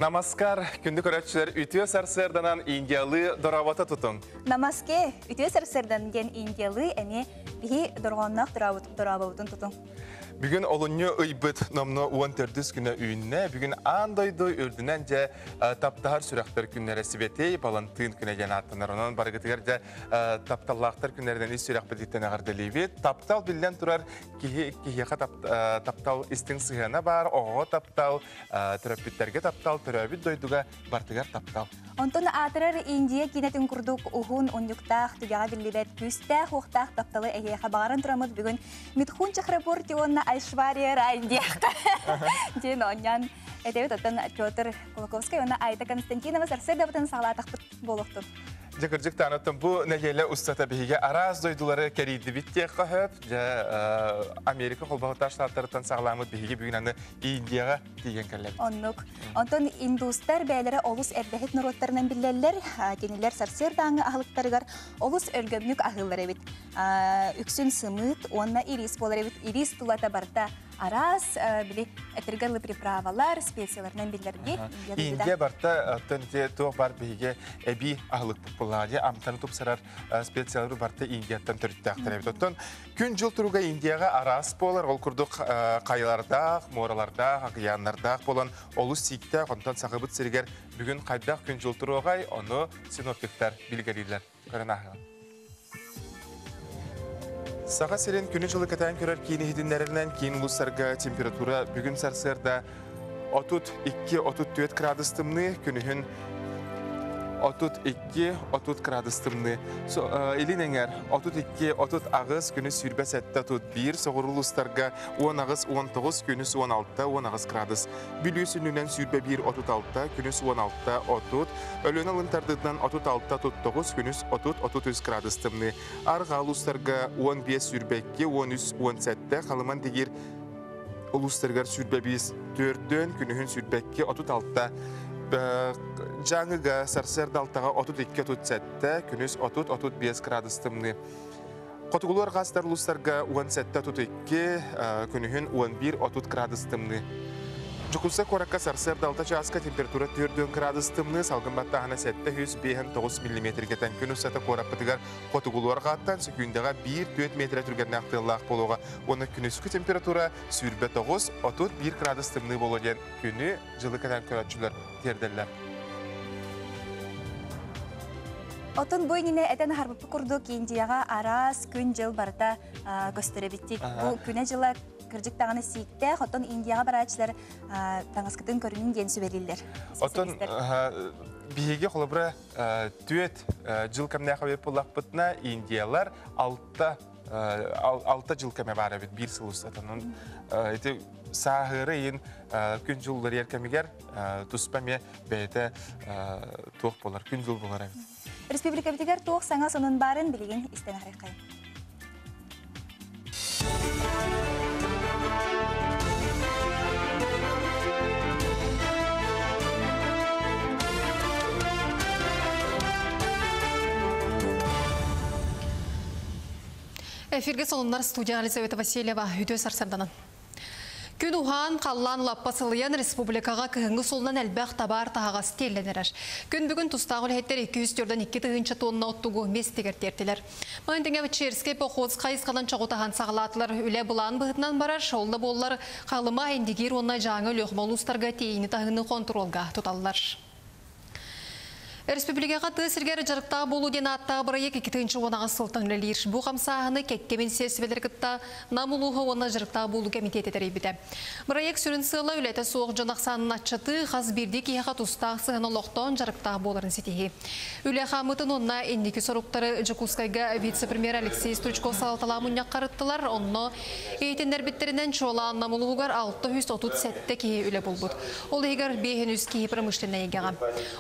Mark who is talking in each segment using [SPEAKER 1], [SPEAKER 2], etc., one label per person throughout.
[SPEAKER 1] Намаскар, күндү көрөөччүлэр, үтүө сарсыарданан индиялыы дорообото тутуҥ.
[SPEAKER 2] Намаске, үтүө сарсыардан диэн индиялыы эмиэ биһи дорҕоонноох дорообобутун тутуҥ.
[SPEAKER 1] Бүгүн олунньу ыйбыт номнуо 14 күнэ үүннэ. Бүгүн аан дойду үрдүнэн дьэ таптаһар сүрэхтэр күннэрэ Сибэтиэй Балантыын күнэ диэн ааттанар. Онон барыгытыгар дьэ тапталлаахтар күннэринэн ис сүрэхпититтэн эҕэрдэлиибит. Таптал биллэн турар киһи киһиэхэ таптал истиҥ сыһыана баар, оҕоҕо таптал, төрөппүттэргэ таптал, төрөөбүт дойдуга бартыгар таптал.
[SPEAKER 2] Онтон аатырар Индия киинэтин курдук уһун, унньуктаах, түгэҕэ биллибэт күүстээх-уохтаах тапталы эһиэхэ баҕаран тураммыт бүгүн Митхун Чахрабурти уонна Айшвария Рай диэххэ диэн оонньоон этэбит. Оттон Петр Кулаковскай уонна Айта Константинова сарсыардабытын саҕалаатахпыт буолуохтун.
[SPEAKER 1] Дьэ кырдьык таанаттан бу нэдиэлэ устата биһиги араас дойдулары кэрийдибит диэххэ сөп. Дьэ Америка холбоһуктаах штаттарыттан саҕаламмыт биһиги бүгүн аны Индияҕа тиийэн кэллэбит.
[SPEAKER 2] Оннук. Онтон индустар бэйэлэрэ олус эрдэһит норуоттарынан биллэллэр. Кинилэр сарсыардааҥы аһылыктарыгар олус өлгөмнүк аһыыллар эбит. Үксүн сымыыт уонна ирис буолар эбит. Ирис тулата барыта араас били этэргэ приправалар, специяларынан биллэрги.
[SPEAKER 1] Индия барта оттон ити туох бар биһиги эбии аһылыкпыт буоллаҕа дии амтаны тупсарар специялары барта Индияттан төрүттээхтэр эбит. Оттон күн-дьыл туруга Индияҕа араас буолар. Ол курдук хайалардаах, муоралардаах, акыйааннардаах буолан олус сииктээх. Онтон Сахабыт сиригэр бүгүн хайдах күн-дьыл туруоҕай, ону синоптиктар билгэлииллэр. Көрөн ааһыаҕын. Саха сирин күнү-дьылы кэтээн көрөр киин иһитиннэрэринэн киин улуустарга температура бүгүн сарсыарда 32-34 градус тымныы, күнүһүн 32-30 градус тымныы. Илин эҥэр 32-38, күнүс 27-31, соҕуруу улуустарга 18-19, күнүс 16-18 градус. Бүлүү сүнньүнэн 21-36, күнүс 16-30, Өлүөнэ алын тардыытынан 36-39, күнүс 30-33 градус тымныы. Арҕаа улуустарга 15-22, 13-17, Халыман Дигир улуустарыгар 25 төрдүөн, күнүһүн 22 36, Дьааҥыга сарсыарда алтаҕа 32-37, күнүс 30-35 градус тымныы. Хотугулуу арҕаастар улуустарга 17-32, күнүһүн 11-30 градус тымныы. Дьокуускай куоракка сарсыарда 6 чааска температура 4 градус тымныы, салгын баттааһына 759 миллиметргэ тэҥ. Күн устата куораппытыгар хотугулуу арҕааттан сөкүүндэҕэ 1-4 метрэ түргэннээх тыаллаах буолуоҕа уонна күнүскү температура 29-31 градус тымныы буолуо диэн күнү дьылы кэтэн көрөөччүлэр тиэрдэллэр.
[SPEAKER 2] Отун бу иннинэ этэн аһарбыппыт курдук Индияҕа араас күн-дьыл барыта көстөр эбиттик. Бу күнэ-дьыла кырдьык даҕаны сииктээх, оттон Индияҕа барааччылар таҥаскытын көрүнүҥ диэн сүбэлииллэр.
[SPEAKER 1] Оттон биһиги холобура түөт жыл кэмнээх эбит буоллахпытына, Индиялар алта алта жыл кэмэ баар эбит биир сыл устата. Ити сааһыары ыйын күн дьылларыйар кэмигэр туспа эмиэ бэйэтэ туох буолар, күн дьыл буолар эбит.
[SPEAKER 2] Республикабытыгар туох саҥа сонун баарын билигин истэн аһарыаххайын.
[SPEAKER 3] Эфирге сонуннар студия Елизавета Васильева үтүө сарсарданан. Күн уһаан, халлаан лаппа сылыйан республикаҕа кыһыҥҥы суолунан элбэх табаар таһаҕас тиэллэн эрэр. Күн бүгүн тустаах үлэһиттэр 204 2 тыһыынча тонна оттугу миэстэтигэр тиэртилэр. Маны тэҥэ Черскэй поход хайысханан чоҕутаһан саҕалаатылар. Үлэ былаан быһыытынан барар, ол да буоллар Халыма, Индигиир уонна Дьааҥы Өлүөхүмэ улуустарга тиэйиини таһыыны хонтуруолга туталлар. Республикаҕа тыа сиригэр дьарыктаах буолуу диэн ааттаах бырайыак 2018 сылтан үлэлиир. Бу хамсааһыны кэккэ министиэристибэлэри кытта Нам улууһа уонна дьарыктаах буолуу кэмитиэтэ тэрийбитэ. Бырайыак сүрүн сыала үлэтэ суох дьон ахсаанын аччатыы, хас биирдии киһиэхэ тустаах сыһыан олохтоон дьарыктаах буоларын ситиһии. Үлэ хаамыытын уонна инники соруктары Дьокуускайга вице-премьер Алексей Стручков салалталаах мунньахха ырыттылар. Онно иһитиннэрбиттэринэн чуолаан Нам улууһугар 637 киһи үлэ булбут. Ол иһигэр 503 киһи промышленнай эйгэҕэ.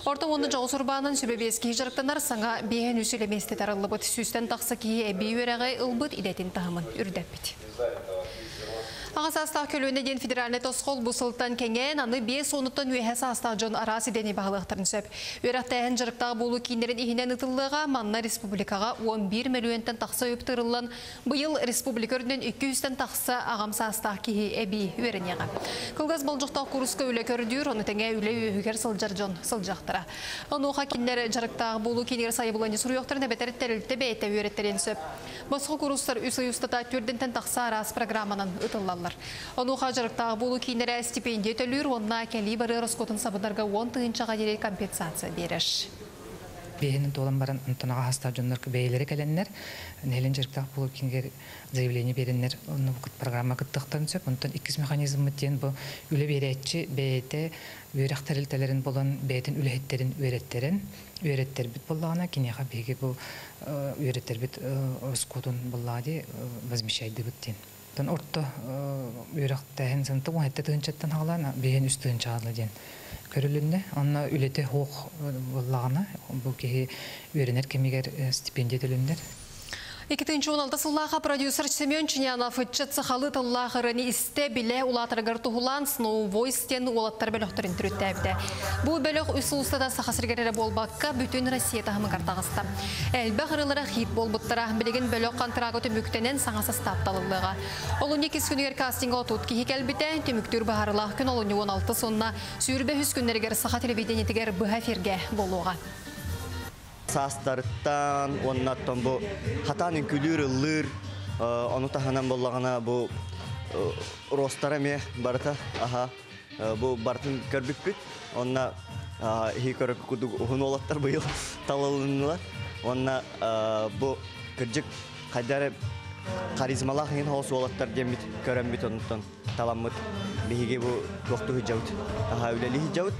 [SPEAKER 3] Орто уонна дьоҕус урбаанын сүбэ биэс киһи дьарыктанар саҥа 503 үлэ миэстэтэ арыллыбыт. Сүүстэн тахса киһи эбии үөрэҕи ылбыт идэтин таһымын үрдэппит. Аҕа саастаах көлүөнэ диэн федеральнай тосхол бу сылтан кэҥээн, аны 50-уттан үөһэ саастаах дьон араас идэни баһылыахтарын сөп. Үөрэхтээһин дьарыктаах буолуу кииннэрин иһинэн ыытыллыаҕа, манна республикаҕа 11 мөлүйүөнтэн тахса үп тыырыллан, быйыл республика үрдүнэн 200-тэн тахса аҕам саастаах киһи эбии үөрэниэҕэ. Кылгас болдьохтоох курска үлэ көрдүүр, ону тэҥэ үлэ үөһүгэр сылдьар дьон сылдьыахтара. Онуоха кинилэр дьарыктаах буолуу киинигэр сайабылыанньа суруйуохтарын эбэтэр тэрилтэ бэйэтэ үөрэттэриэн сөп. Босхо курустар үс ый устата төрдүнтэн тахса араас программанан ытыллаллар. Онуоха дьарыктаах буолуу кииннэрэ стипендия төлүүр уонна кэлии барыы ороскуотун сабынарга 10 тыһыынчаҕа диэри компенсация биэрэр.
[SPEAKER 4] Биэһинэн туолан баран онтон аҕа саастаах дьоннор бэйэлэрэ кэлэннэр, нэһилиэнньэ дьарыктаах буолуу киинигэр заявление биэрэннэр, онно бу программа кыттыахтарын сөп. Онтон иккис механизммыт диэн бу үлэ биэрээччи бэйэтэ үөрэх тэрилтэлэрин булан бэйэтин үлэһиттэрин үөрэттэрэн, үөрэттэрбит буоллаҕына, киниэхэ биһиги бу үөрэттэрбит ороскуотун буоллаҕа дии возмещайдыбыт диэн. Оттон орто үөрэхтээһин сынта 17 тыһыынчаттан хаалаан биһиэн үс тыһыынча хаалла диэн көрүлүннэ. Онно үлэтэ суох буоллаҕына, бу киһи үөрэнэр кэмигэр стипендия төлөннөр.
[SPEAKER 3] 2016 сыллааха продюсер Семен Чинянов ыччат сахалыы тыллаах ырыаны истэ, билэ улаатарыгар туһулаан Snow Voice диэн уолаттар бөлөхтөрүн төрүттээбитэ. Бу бөлөх үс сыл устата Саха сиригэр эрэ буолбакка, бүтүн Россия таһымыгар таҕыста. Элбэх ырыалара хит буолбуттара. Билигин бөлөх контрагы түмүктэнэн саҥа састаап талыллыаҕа. Олунньу иккис күнүгэр кастинга 30 киһи кэлбитэ. Түмүктүүр быһаарыылаах күн олунньу 16 уонна 23 күннэригэр Саха телевидениетигэр быһа эфиргэ буолуоҕа.
[SPEAKER 5] Саастарыттан уоннаттан бу хатаан үҥкүүлүүр, ыллыыр, ону таһынан буоллаҕына бу ростара эмиэ барыта аха бу барытын көрбүппүт. Онно иһи көрөккө курдук уһун уолаттар быйыл талылыннылар. Уонна бу кырдьык хайда эрэ харизмалаах иһин хоос уолаттар диэммит көрөммүт онтон таламмыт биһиги бу туохтуу сылдьабыт, аха үлэлии сылдьабыт.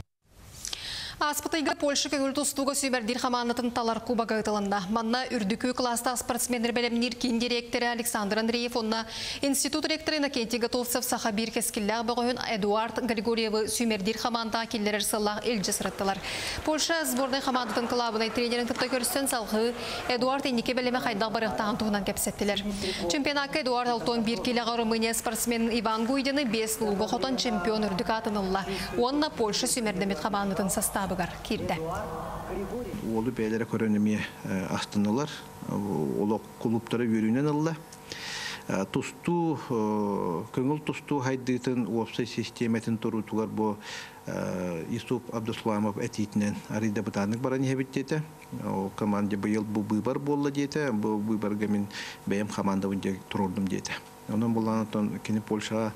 [SPEAKER 3] Ааспыт ыйга Польша көҥүл тустууга сүүмэрдиир хамаандатын талар кубога ыытылынна. Манна үрдүкү кылаастаах спортсменнэр бэлэмниир киин дириэктэрэ Александр Андреев уонна институт ректора Иннокентий Готовцев саха биир кэскиллээх бөҕөһүн Эдуард Григорьевы сүүмэрдиир хамаандаҕа киллэрэр сыаллаах илдьэ сырыттылар. Польша сборнай хамаандатын кылаабынай тренерин кытта көрсөн салгыы Эдуард инники бэлэмэ хайдах барыахтааҕын туһунан кэпсэттилэр. Чемпионакка Эдуард 61 киилэҕэ Румыния спортсменин Иван Гуйдины 5 лууга хотон чемпион үрдүк аатын ылла уонна Польша сүүмэрдэммит хамаандатын састаабыгар киирдэ.
[SPEAKER 6] Уолу бэйэлэрэ көрөн эмиэ астыннылар. Олох кулууптара үөрүүнэн ылла. Тустуу, көҥүл тустуу хайдыытын уопсай систиэмэтин туруутугар бу Юсуп Абдусламов этиитинэн арыйда бытааннык баран иһэбит диэтэ. Ол команда быйыл бу быыбар буолла диэтэ. Бу быыбарга мин бэйэм командабын туруордум диэтэ. Онон буллаан кини Польшаҕа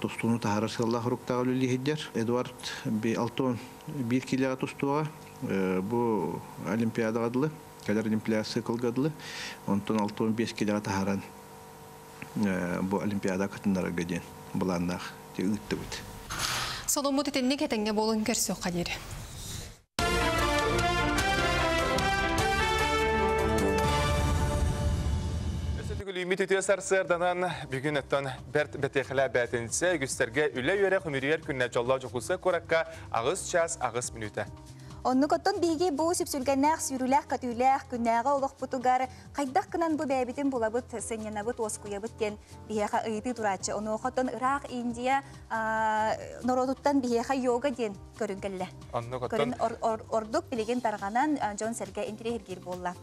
[SPEAKER 6] тустууну таһаарар сыаллаах уруктаах үлэлииһиддэр. Эдуард Алтон биир киилэҕэ тустууга бу Олимпиадаҕа дылы, кэлэр Олимпиада цикылга дылы, онтон 65 киилэҕэ таһааран бу Олимпиада кытыннарарга диэн былааннаах ыыттыбыт.
[SPEAKER 3] Соломмут итинник этэҥҥэ буолун көрсүөххэ диэри.
[SPEAKER 1] Үміт үтүө сарсыарданан бүгүн өттөн бэрт бэтиэхэлэ бээтинсэ үгүстэргэ үлэ үөрэх үмүрүйэр күннэ дьоллоо Дьокуускай куоракка 8 час 8 мүнүүтэ.
[SPEAKER 2] Оннук оттон биһиги бу сүпсүлгэннээх сүүрүүлээх көтүүлээх күннээҕи олохпутугар хайдах гынан бу бэйэбитин булабыт, сынньанабыт, уоскуйабыт диэн биһиэхэ ыйытыы турааччы. Онуоха оттон ыраах Индия норуотуттан биһиэхэ йога диэн көрүҥ кэллэ.
[SPEAKER 1] Оннук оттон
[SPEAKER 2] Көрүн ордук билигин тарҕанан дьон-сэргэ интэриэһиргиир буолла.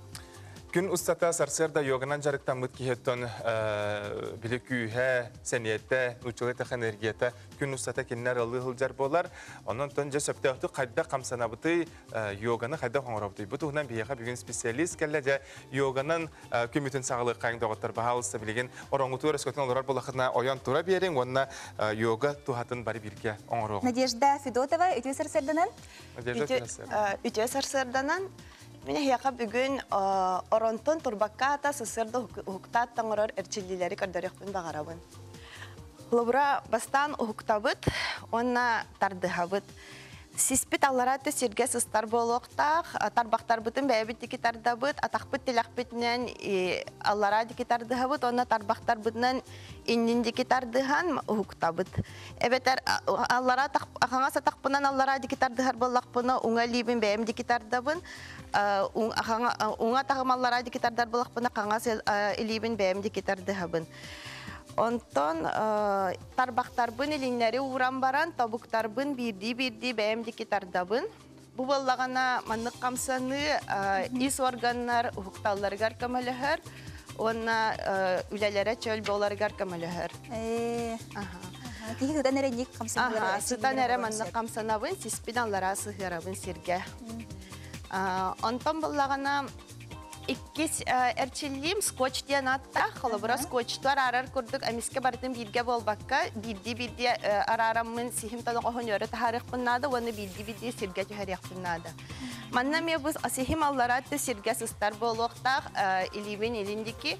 [SPEAKER 1] Күн устата сарсыарда йоганан дьарыктаммыт киһиттэн били күүһэ, сэниэтэ, нууччалыы этэх энергията күн устата кинилэр ылыы сылдьар буолар. Онон тон дьэ сөптөөхтүк хайдах хамсанабытый, йоганы хайдах оҥоробутуй? Бу туһунан биһиэхэ бүгүн специалист кэллэ дьэ йоганан күмүтүн саҕалыаххайыҥ доҕоттор баһаалыста билигин ороҥутугар өскөтүн олорор буоллаххытына ойон тура биэриҥ уонна йога туһатын бары бииргэ оҥоруоҕуҥ.
[SPEAKER 2] Надежда Федотова үтүө сарсыарданан.
[SPEAKER 1] Надежда сарсыарданан.
[SPEAKER 7] Үтүө сарсыарданан. Мин эһиэхэ бүгүн оронтон турбакка ата сарсыарда уһуктаат таҥорор эрчиллиилэри көрдөрүөхпүн баҕарабын. Холобура, бастаан уһуктабыт уонна тардыһабыт. Сиспит аллара өттө сиргэ сыстар буолуохтаах, тарбахтарбытын бэйэбит диэки тардабыт, атахпыт тилэхпитинэн аллараа диэки тардыһабыт уонна тарбахтарбытынан иннин диэки тардыһан уһуктабыт. Эбэтэр аллараа хаҥас атахпынан аллараа диэки тардыһар буоллахпына, уҥа илиибин бэйэм диэки тардабын, уҥа атаҕым аллараа диэки тардар буоллахпына, хаҥас илиибин бэйэм диэки тардыһабын. Онтон тарбахтарбын илиннэри ууран баран, тобуктарбын биирдии-биирдии бэйэм диэки тардабын. Бу буоллаҕына маннык хамсаныы ис органнар уһукталларыгар көмөлөһөр уонна үлэлэрэ чөл буоларыгар көмөлөһөр.
[SPEAKER 2] Киһи сытан эрэ ник хамсанар.
[SPEAKER 7] Сытан эрэ маннык хамсанабын, сиспин аллараа сыһыарабын сиргэ. Онтон буоллаҕына Иккис эрчиллиим скотч диэн ааттаах. Холобура, скотчту араарар курдук эмискэ барытын бииргэ буолбакка, биирдии-биирдии араараммын сиһим тоноҕоһун өрө таһаарыахпын наада уонна биирдии-биирдии сиргэ түһэриэхпин наада. Манна эмиэ бу сиһим аллараа өттө сиргэ сыстар буолуохтаах, илиибин илин диэки.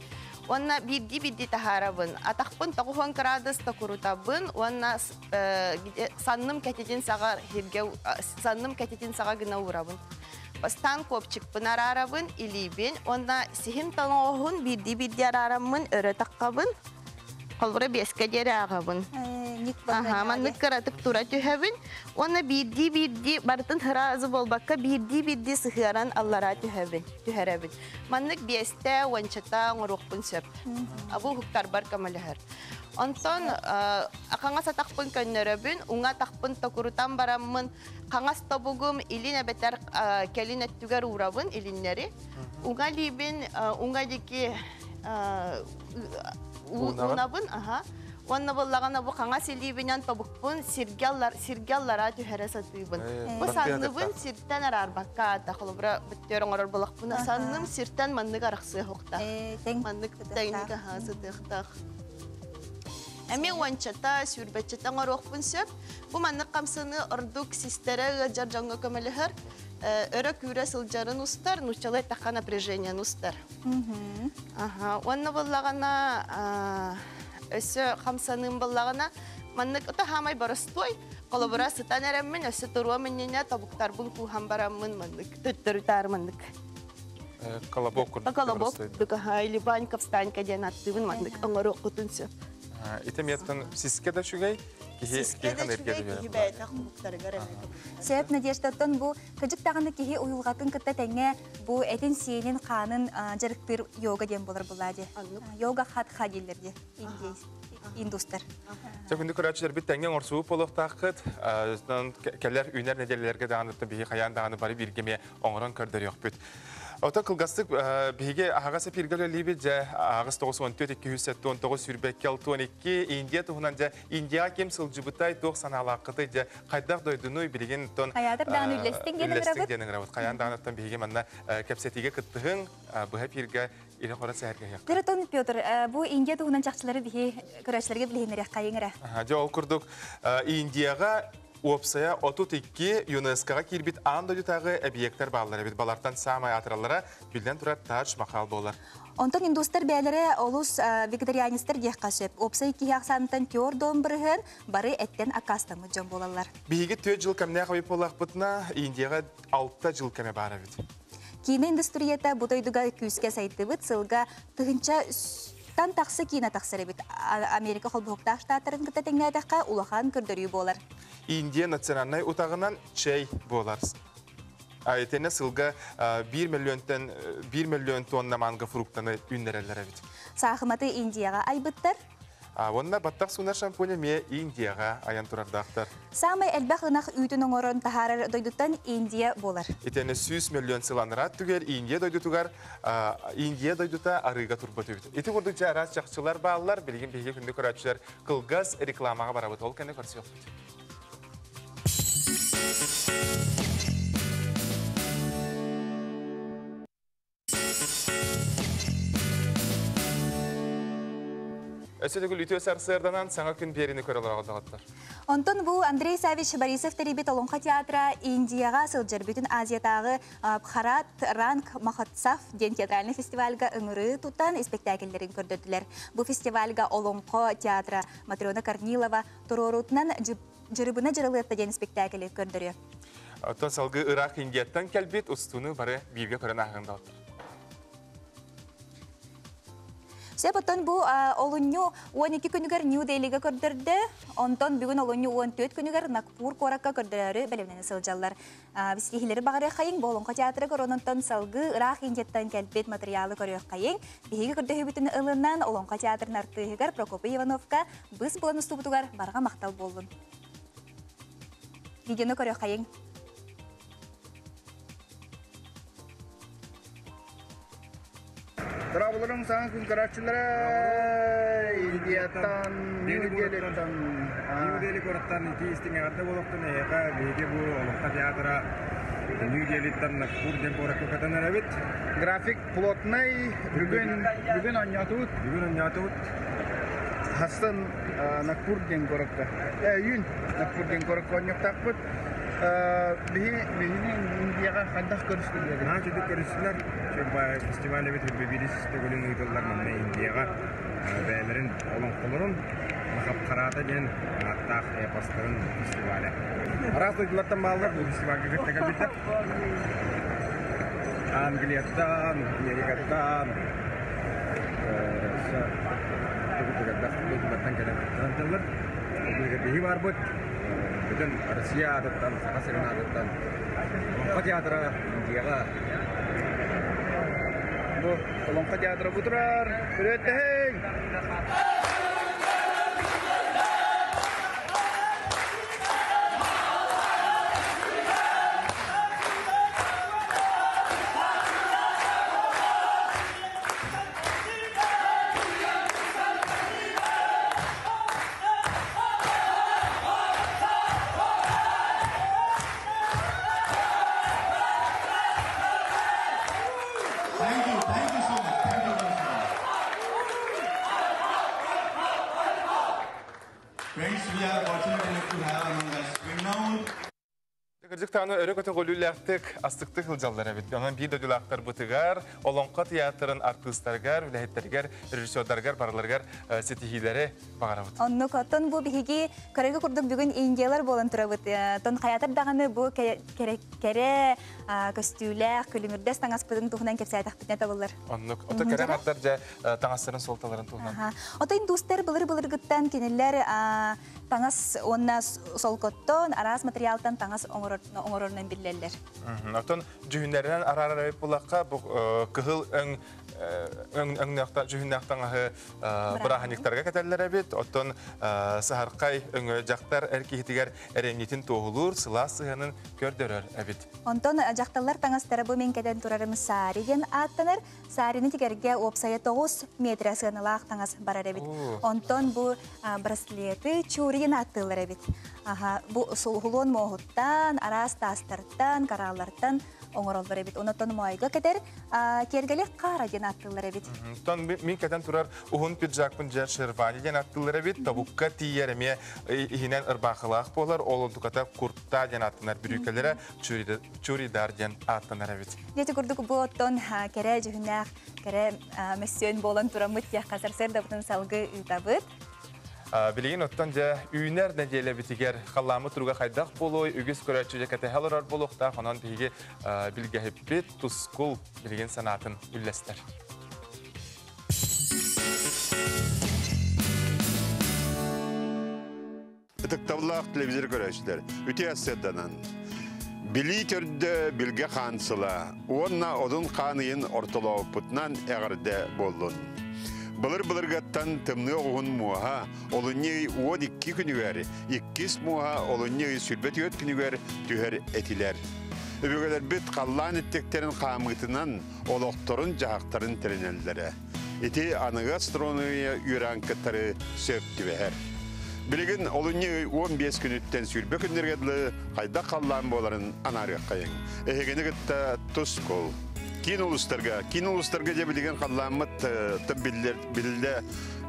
[SPEAKER 7] Уонна биирдии-биирдии таһаарабын. Атахпын 90 кыраадыс токурутабын уонна санным кэтитин саҕа сиргэ санным кэтитин саҕа гына уурабын. Бастаан копчикпын араарабын, илиибин уонна сиһим тоҥоҕоһун биирдии-биирдии араараммын өрө таххабын. Холобура биэскэ диэри ааҕабын. Аха, маннык кыратык тура түһэбин уонна биирдии-биирдии барытын сразу буолбакка биирдии-биирдии сыһыаран аллараа түһэбин, түһэрэбин. Маннык биэстэ, уончата оҥоруохпун сөп. Бу уһуктарбар көмөлөһөр. Онтон хаҥас атахпын көннөрөбүн, уҥа атахпын токурутан бараммын хаҥас тобугум илин эбэтэр кэлин өттүгэр уурабын илиннэри. Уҥа илиибин уҥа диэки уунабын, аха. Уонна буоллаҕына бу хаҥас илиибинэн тобукпун сиргэ сиргэ аллараа түһэрэ сатыыбын. Бу санныбын сиртэн араарбакка аата холобура бүттүөр оҥорор буолахпына санным сиртэн маннык арахсыахуктаах. Маннык тэҥник аһаа сытыахтаах. Эмиэ уончата, сүүрбэччэтэ оҥоруохпун сөп. Бу маннык хамсаныы ордук систэрэ ыалдьар дьоҥҥо көмөлөһөр, өрө күүрэ сылдьарын устар, нууччалыы эттэххэ напряжениены устар. Аха, уонна буоллаҕына өссө хамсаныым буоллаҕына маннык ото хаамай боростуой холобура сытан эрэммин өссө туруом иннинэ тобуктарбын кууһан бараммын маннык төттөрү-таары маннык
[SPEAKER 1] Колобок курдук.
[SPEAKER 7] Колобок курдук, аха, или Ванька встанька диэн аттыыбын маннык оҥоруоххутун сөп.
[SPEAKER 1] Ити миэттэн сискэ да үчүгэй, киһи
[SPEAKER 7] Сискэ да үчүгэй, киһи бэйэтэ хомуктарыгар эмиэ
[SPEAKER 2] Сөп, Надеждаттан бу кыдьык даҕаны киһи уйулҕатын кытта тэҥҥэ бу этин-сиэнин, хаанын дьарыктыыр йога диэн буолар булаа дии. Йога хатха дииллэр дии индустар.
[SPEAKER 1] Чэ, күндү көрөөччүлэрбит тэҥҥэ оҥорсубут буолуохтааххыт. Кэлэр үүнэр нэдиэлэлэргэ даҕаны биһи хайаан даҕаны бары бииргэ эмиэ оҥорон көрдөрүөхпүт. Оттон кылгастык биһиги аһаҕас эфиргэ үлэлиибит дьэ аҕыс 94 279 сүүрбэккэ 62 Индия туһунан дьэ Индияҕа ким сылдьыбытай туох санаалааххытый дьэ хайдах дойдунуй билигин тон
[SPEAKER 2] Хайаатар даҕаны үллэстиҥ диэн
[SPEAKER 1] үллэстиҥ диэн ыҥырабыт. Хайаан даҕаныттан биһиги манна кэпсэтиигэ кыттыһыҥ быһа эфиргэ илэ-хоро сэһэргэһиэххэ.
[SPEAKER 2] Дөрөтөн Петр, бу Индия туһунан чахчылары биһи көрөөччүлэргэ билиһиннэриэххэйиҥ эрэ.
[SPEAKER 1] Дьэ ол курдук Индияҕа Уопсайа 32 ЮНЕСКО-ҕа киирбит аан дойдутааҕы эбийиэктэр бааллар эбит. Балартан саамай аатыраллара, биллэн турар, Тадж Махал буолар.
[SPEAKER 2] Онтон индустар бэйэлэрэ олус вегетарианецтар диэххэ сөп. Уопсай киһи ахсааныттан түөрт бырыһыан бары эттэн аккаастаммыт дьон буолаллар.
[SPEAKER 1] Биһиги түөрт жыл кэмнээх эбит буоллахпытына, Индияҕа алта жыл кэмэ баар эбит.
[SPEAKER 2] Киинэ индустрията бу дойдуга күүскэ сайдыбыт сылга тыһыынча тан тахса киинэ тахсар эбит. Америка холбоһуктаах штаттарын кытта тэҥнээтэххэ улахан көрдөрүү буолар.
[SPEAKER 1] Индия национальнай утаҕынан чэй буолар. Итиннэ сылга 1 миллионтан 1 миллион тонна манго фруктаны үүннэрэллэр эбит.
[SPEAKER 2] Саахыматы Индияҕа айбыттар.
[SPEAKER 1] Уонна баттах суунар шампунь эмиэ Индияҕа айан турардаахтар.
[SPEAKER 2] Саамай элбэх ынах үүтүн оҥорон таһаарар дойдуттан Индия буолар.
[SPEAKER 1] Итиэннэ 100 миллион сыл анараа түгэр Индия дойдутугар Индия дойдута арыыга турбат үбүт. Ити курдук дьэ араас чахчылар бааллар. Билигин биһиги күндү көрөөччүлэр кылгас рекламаҕа барабыт. Ол кэннэ көрсүөхпүт. Өссө төгүл үтүө сарсыарданан саҥа күн биэриини көрө олороҕут
[SPEAKER 2] Онтон бу Андрей Савич Борисов тэрийбит Олоҥхо театра Индияҕа сылдьар бүтүн Азиятааҕы Бхарат Ранг Махотсав диэн театральный фестивальга ыҥырыы тутан испэктээкиллэрин көрдөрдүлэр. Бу фестивальга Олоҥхо театра Матрена Корнилова туруоруутунан Дьырыбына дьырылыатта диэн испэктээкили көрдөрүө.
[SPEAKER 1] Оттон салгыы ыраах Индияттан кэлбит устууну бары бииргэ көрөн ааһыҥ доҕоттор.
[SPEAKER 2] Сеп, оттон бу олунньу 12 күнүгэр Нью Делига көрдөрдө, онтон бүгүн олунньу 14 күнүгэр Накпур куоракка көрдөрөөрү бэлэмнэнэ сылдьаллар. Бискихилери бағары хайың Олоҥхо театры корононтон салгы ыраах Индияттан кэлбит материалы көрүөх хайың. Биһиги көрдөһүбүтүн ылынан Олоҥхо театрын артыыһыгар Прокопий Ивановка быс булан устубутугар барҕа махтал буоллун. Видеону көрүөх хайың.
[SPEAKER 8] Дорооболоруҥ саҥа күн көрөөччүлэрэ Индияттан, Нью Делиттан.
[SPEAKER 9] Нью Дели куораттан ити истиҥ эҕэрдэ буолуохтун эһиэхэ. Биһиги бу Олоҥхо театра Нью Делиттан Нагпур диэн куоракка көтөн эрэбит.
[SPEAKER 8] График плотный. Бүгүн бүгүн оонньоотубут.
[SPEAKER 9] Бүгүн оонньоотубут.
[SPEAKER 8] Хассын Нагпур диэн куоракка. Өйүүн Нагпур диэн куоракка оонньуохтаахпыт. Биһини Индияҕа хайдах көрүстүлэр?
[SPEAKER 9] Наһаа үчүгэй көрүстүлэр. Фестиваль эбит биирис төгүлүн ыытыллар манна Индияҕа бэйэлэрин олоҥхолорун Махабхарата диэн ааттаах эпостарын фестиваля. Араас дойдулартан бааллар бу фестивальга кытта кэлбиттэр. Англияттан, Америкаттан, дойдулартан кэлэн кыттан Биһи барбыт бүтүн Россия аатыттан, Саха сирин аатыттан Олоҥхо театра Индияҕа.
[SPEAKER 8] Бу Олоҥхо театра бу турар. Үрүөттэһиҥ!
[SPEAKER 10] Thank you, thank you so much. Thank you so much. Friends, we are fortunate enough to have among us renowned
[SPEAKER 1] Кырдьык даҕаны өрө көтөҕүлүүлээхтик, астыктык сылдьаллар эбит. Онон биир дойдулаахтарбытыгар, Олоҥхо театрын артыыстарыгар, үлэһиттэригэр, режиссердарыгар барыларыгар ситиһиилэри баҕарабыт.
[SPEAKER 2] Оннук, оттон бу биһиги көрөргө курдук бүгүн индиялар буолан турабыт. Тон хайатар даҕаны бу кэрэ көстүүлээх, күлүмүрдэс таҥаспытын туһунан кэпсээтэхпитинэ табыллар.
[SPEAKER 1] Оннук. Ото кэрэ аҥардар дьэ таҥастарын суолталарын туһунан.
[SPEAKER 2] Ото индустар былыр-былыргыттан кинилэр таҥас уонна солкоттон, араас материалтан таҥас оҥорорунан биллэллэр.
[SPEAKER 1] Оттон дьүһүннэринэн араарар эбит буоллахха, бу кыһыл өҥ өҥнөөх дьүһүннээх таҥаһы бырааһынньыктарга кэтэллэр эбит. Оттон саһархай өҥө дьахтар эр киһитигэр эрэҥҥитин туоһулуур, сылаас сыһыанын көрдөрөр эбит.
[SPEAKER 2] Онтон дьахталлар таҥастара бу мин кэтэн турарым саари диэн ааттанар. Саарины тигэргэ уопсайа 9 метрэ сыаналаах таҥас барар эбит. Онтон бу браслеты чури диэн ааттыыллар эбит. Бу сулхулуон муоһуттан, араас таастартан, кораллартан оҥороллор эбит. Онтон моойго кэтэр киэргэли хаара диэн ааттыыллар эбит.
[SPEAKER 1] Онтон мин кэтэн турар уһун пиджакпын дьэ шервани диэн ааттыыллар эбит. Тобукка тиийэр эмиэ иһинэн ырбаахылаах буолар. Ол онтуката курта диэн ааттанар бүрүүкэлэрэ чуридар диэн ааттанар эбит.
[SPEAKER 2] Дьэ курдук бу оттон кэрэ дьүһүнээх, кэрэ мөссүөн буолан тураммыт диэххэ сарсыардабытын салгыы ыытабыт.
[SPEAKER 1] Билигин оттон дьэ үүнэр нэдиэлэбитигэр халлааммыт туруга хайдах буолуой, үгүс көрөөччү дьэ кэтэһэ олорор буолуохтаах, онон биһиги билгэһиппит Тускул билигин санаатын үллэстэр.
[SPEAKER 11] Ытыктабыллаах телевизор көрөөччүлэр, үтүө сырданан. Билии төрдө билгэ хаан сыла уонна Одун хаан ыйын ортолооппутунан эҕэрдэ буоллун. Былыр-былыргаттан тымныы оҕуһун муоһа олунньу ый 12 күнүгэр, иккис муоһа олунньу ый 24 күнүгэр түһэр этилэр. Өбүгэлэрбит халлаан иттиктэрин хаамыытынан олохторун-дьаһахтарын тэринэллэрэ. Ити аныгы астрономия үөрэҕин кытары сөп түбэһэр. Билигин олунньу ый 15 күнүттэн сүүрбэ күннэргэ дылы хайдах халлаан буоларын анаарыаххайыҥ. Эһигини кытта тускул. Киин улуустарга, киин улуустарга дьэ билигин халлааммыт тып биллэр биллэ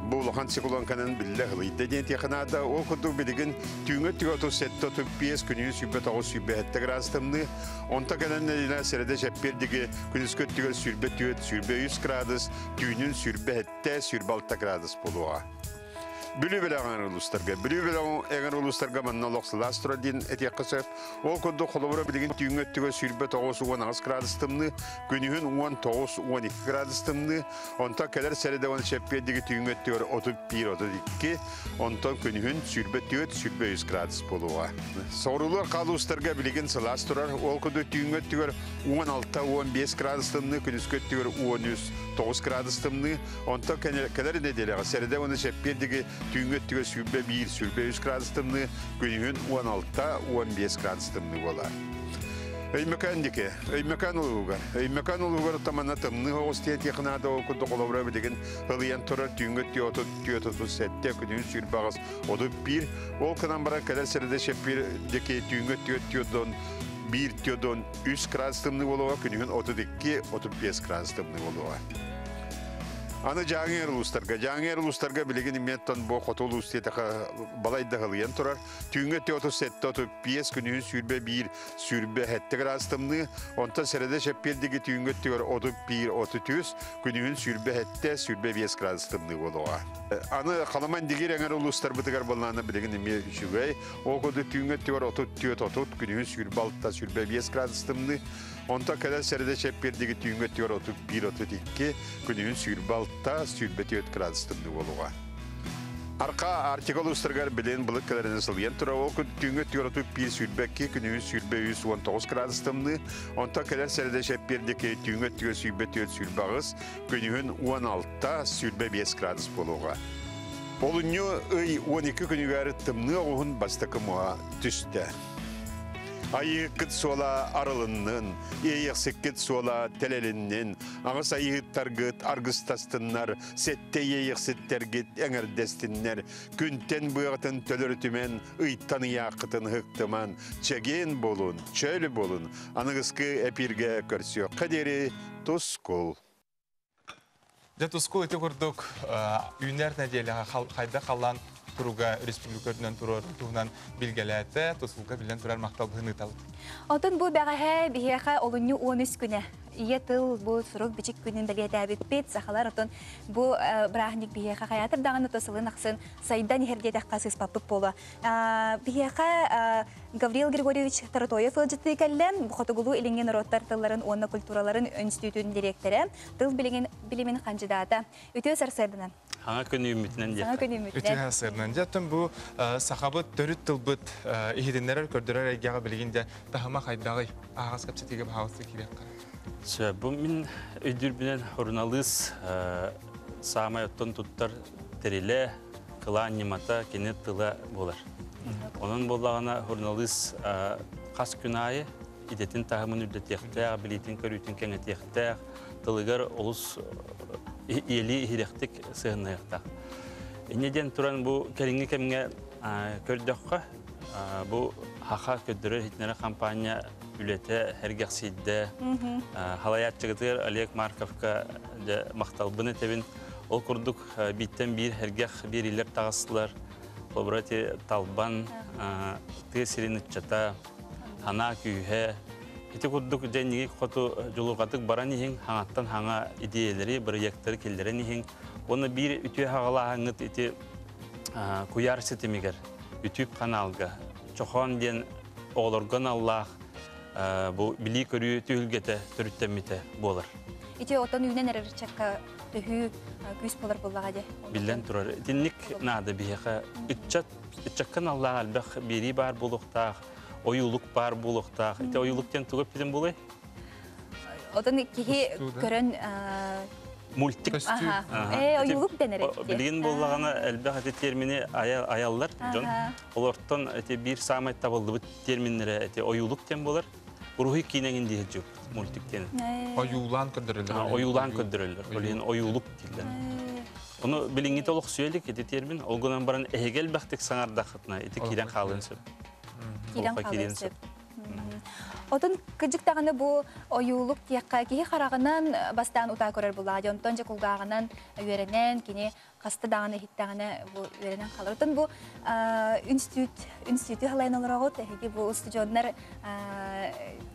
[SPEAKER 11] бу улахан циклонканан биллэ ылыйда диэн тиэхэ Ол курдук билигин түүҥҥү өттүгэр 37-35, күнүһүн 29-27 градус тымныы. Онто кэлэн нэдиэлэ сэрэдэ чэппиэр диги күнүскү өттүгэр 24, 23 градус, түүнүн 27, 26 градус буолуоҕа. Бүлүү бөлөҕүн улуустарга. Бүлүү бөлөҕүн эҥэр улуустарга манна олох сылаас турар диэн этиэххэ сөп. Ол курдук холобура билигин түүҥҥү өттүгэр 29-18 градус тымныы, күнүһүн 19-12 градус тымныы, онтон кэлэр сэрэдэ уонна чэппиэрдиги түүҥҥү өттүгэр 31-32, онтон күнүһүн 24-23 градус буолуоҕа. Соҕуруулар хаалуустарга билигин сылаас турар, ол курдук түүҥҥү өттүгэр 16-15 градус тымныы, күнүскү өттүгэр 13-9 градус тымныы, онтон кэлэр нэдиэлэҕэ сэрэдэ уонна чэппиэрдиги түүҥҥү өттүгэр 21-23 градус тымныы, күнүһүн 16-15 градус тымныы буолар. Өймөкөөн диэки, Өймөкөөн улууһугар. Өймөкөөн улууһугар тамана тымныы оҕус тиэтиэх наада ол курдук холобура билигин ылыйан турар түүҥҥү 437, күнүһүн 28, 31. Ол кынан баран кэлэр сэрэдэ чэппиэр диэки түүҥҥү 4 1 3 градус тымныы буолуоҕа, күнүһүн 32, 35 градус тымныы буолуоҕа. Аны Дьааҥы улуустарга. Дьааҥы улуустарга билигин иммиэттон бу хоту улуус диэтэхэ балай да ылыйан турар. Түүҥҥү 37 35, күнүһүн 21 27 градус тымныы. Онтон сэрэдэ чэппиэрдиги түүҥҥү өттүгэр 31 33, күнүһүн 27 25 градус тымныы буолуоҕа. Аны Халыман дигир эҥэр улуустарбытыгар буоллаҕына билигин эмиэ үчүгэй. Ол курдук түүҥҥү өттүгэр 34 30, күнүһүн 26 25 градус тымныы. Онтон кэлэр сэрэдэ чэппиэрдиги түүҥҥү өттүгэр 31 32, күнүһүн 26 24 градус тымныы буолуоҕа. Арка Арктика улуустарыгар билин былыт кэлэринэн сылыйан турар. Ол түүҥҥү өттүгэр 31 22, күнүһүн 23 19 градус тымныы. Онтон кэлэр сэрэдэ чэппиэрдики түүҥҥү өттүгэр 24 28, күнүһүн 16 25 градус буолуоҕа. Олунньу ый 12 күнүгэр тымныы оҕуһун бастакы муоһа түстэ. Айыыккыт суола арылыннын, иэйэхсиккит суола тэлэлиннин, аҕыс айыыттаргыт аргыстастыннар, сэттэ иэйэхситтэргит эҥэрдэстиннэр, күнтэн быаҕытын төлөрүтүмэн, ыйтан ыйааххытын ыһыктыман, чэгиэн буолун, чөл буолун, аныгыскы эпииргэ көрсүөххэ диэри тускул.
[SPEAKER 1] Дьэ тускул ити курдук үүнэр нэдиэлэҕэ хайдах халлаан туруга республика үрдүнэн турар туһунан билгэлээтэ, тускулга биллэн турар махтал быһын ыытабыт.
[SPEAKER 2] Отон бу бэҕэһээ биһиэхэ олунньу 13 күнэ. Ийэ тыл бу сурук бичик күнүн бэлиэтээбиппит. Сахалар отон бу бырааһынньык биһиэхэ хайаатыр даҕаны сылын ахсын сайдан иһэр диэтэххэ сыыспаппыт буолуо. Биһиэхэ Гаврил Григорьевич Таратоев ыалдьыттыы кэллэ. Хотугулуу илиҥҥи норуоттар тылларын уонна культураларын үнстүүтүн дириэктэрэ, тыл билимин, билимин хандьыдаата. Үтүө сарсыарданан.
[SPEAKER 12] Хаҥа күн үүммүтүнэн
[SPEAKER 2] Саҥа
[SPEAKER 12] диэххэ.
[SPEAKER 2] күн
[SPEAKER 1] Үтүө
[SPEAKER 2] үүммүтүнэн.
[SPEAKER 1] сарсыарданан. Дьэ, бу сахабыт төрүт тылбыт иһитиннэрэр көрдөрөр эйгэҕэ билигин дьэ таһыма хайдаҕый аһаҕас кэпсэтиигэ баһаҕасы киириэххэ.
[SPEAKER 12] Сөп, бу мин өйдүүрбүнэн журналист саамай оттон туттар тэрилэ, кылаан ньымата кини тыла буолар. Онон буоллаҕына журналист хас күн аайы идэтин таһымын үрдэтиэхтээх, билиитин көрүүтүн кэҥэтиэхтээх, тылыгар олус иэлии иһирэхтик сыһынныахтаах. Инньэ диэн туран бу кэлиҥҥи кэмҥэ көрдөххө, бу Хаха көрдөрөр иһитиннэрэр хампаанньа үлэтэ сэргэхсийдэ. Халайааччыгытыгар Олег Марковка дьэ махталбын этэбин. Ол курдук бииртэн биир сэргэх биэриилэр таҕыстылар. Холобура ити Талбан, тыа сирин ыччата, ханаа күүһэ. Ити курдук дьэ инники хоту дьулурҕатык баран иһиҥ, хаҥаттан хаҥа идиэйэлэри, бырайыактары киллэрэн иһиҥ. Уонна биир үтүө хаҕалааһыҥҥыт ити куйаар ситимигэр, YouTube каналга Чохоон диэн оҕолорго аналлаах бу билии-көрүү түһүлгэтэ төрүттэммитэ буолар.
[SPEAKER 2] Ити отон үүнэн эрэр ыччакка төһүү күүс буолар буоллаҕа дии.
[SPEAKER 12] Биллэн турар, итинник наада биһиэхэ. Ыччат, ыччакка аналлаах элбэх биэрии баар буолуохтаах, ойуулук баар буолуохтаах. Ити ойуулук диэн тугу эппитим буолуой?
[SPEAKER 2] Отон киһи көрөн
[SPEAKER 12] Мультик.
[SPEAKER 2] Ойуулук дэнэр эбит.
[SPEAKER 12] Билигин буоллаҕына элбэх ити термини аяллар дьон. Олортон ити биир саамай табыллыбыт терминнэрэ ити ойуулук диэн буолар. Уруһуй киинэҥин диэһи дьуппут мультик диэн.
[SPEAKER 1] Ойуулаан көрдөрөллөр.
[SPEAKER 12] Ойуулаан көрдөрөллөр. Ол иһин ойуулук дииллэр. Ону билиҥҥитэ олох сүөлүк ити термин. Ол гынан баран эһиги элбэхтик саҥардаххытына ити киирэн хаалыан сөп.
[SPEAKER 2] Киирэн хаалыан сөп. Отон кыдьык даҕаны бу ойуулук диэххэ киһи хараҕынан бастаан утаа көрөр булаа. Онтон дьэ кулгааҕынан үөрэнэн кини хаста даҕаны иһиттэҕинэ бу үөрэнэн хаалар. Отон бу институт институту халайан олороҕут эһиги бу устудьуоннар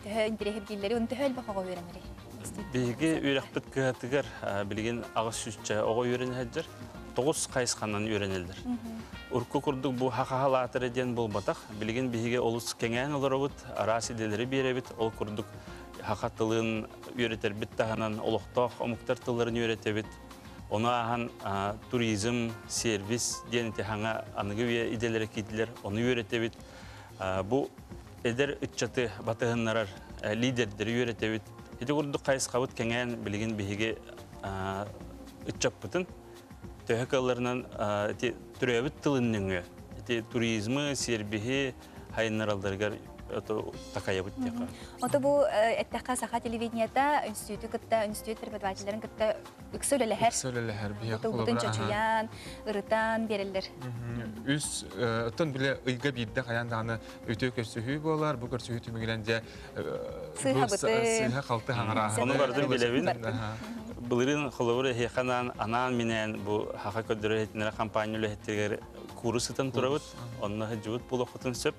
[SPEAKER 2] төһө интэриэһиргииллэри, оны төһө элбэх оҕо үөрэнэрий?
[SPEAKER 12] Биһиги үөрэхпит кыһатыгар билигин аҕыс сүүсчэ оҕо үөрэнэ сылдьар. 9 хайысханан үөрэнэллэр. Урукку курдук бу хахаһалаатара диэн буолбатах. Билигин биһиги олус кэҥээн олоробут, араас идэлэри биэрэбит. Ол курдук хаха тылын үөрэтэрбит таһынан олохтоох омуктар тылларын үөрэтэбит. Ону ааһан туризм, сервис диэн ити хаҥа аныгы үйэ идэлэрэ киирдилэр, ону үөрэтэбит. Бу эдэр ыччаты батыһыннарар лидердэри үөрэтэбит. Ити курдук хайысхабыт кэҥээн билигин биһиги ыччаппытын төһө кыалларынан ити төрөөбүт тылын нөҥүө ити туризмы, сервиһи хайыннаралларыгар такайабыт диэххэ.
[SPEAKER 2] Ото бу эттэххэ саха телевидениета институту кытта, институт преподавателлэрин кытта ыкса үлэлэһэр.
[SPEAKER 1] Ыкса үлэлэһэр. Биһиэхэ
[SPEAKER 2] Тылбытын чочуйан, ырытан биэрэллэр.
[SPEAKER 1] Үс оттон биле ыйга биирдэ хайаан даҕаны үтүө көрсүһүү буолар. Бу көрсүһүү түмүгүнэн дьэ
[SPEAKER 2] сыыһабыты.
[SPEAKER 1] Сыыһа халты хаҥарааһын.
[SPEAKER 12] Ону бардым билэбин. Былырыын холобур эһиэхэ анаан анаан минээн бу хаха көрдөрөр иһитиннэрэр компания үлэһиттэригэр куурус сытан турабыт. Онно сылдьыбыт буолуоххутун сөп.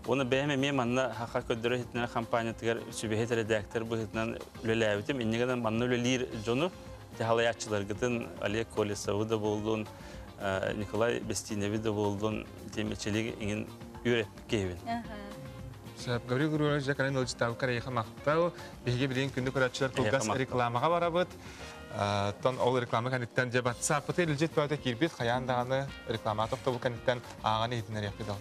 [SPEAKER 12] Уонна бэйэм эмиэ манна хаха көрдөрөр иһитиннэрэр компаниятыгар сүбэһит эрэдээктэр быһыытынан үлэлээбитим. Инньэ гынан манна үлэлиир дьону халайааччыларгытын Олег Колесовы да буоллун, Николай Бестиневи да буоллун, тиэмэчилик иҥин үөрэппит киһибин.
[SPEAKER 1] Сөп, Гаврил Григорьевич дьэ кэлэн ыалдьыттаабыккар эйиэхэ махтал. Биһиги билигин күндү көрөөччүлэр кылгас рекламаҕа барабыт. Тон ол реклама кэнниттэн дьэ WhatsApp-ыты илдьит бөҕөтө киирбит хайаан даҕаны реклама тохтобул кэнниттэн ааҕан иһитиннэриэхпит ол.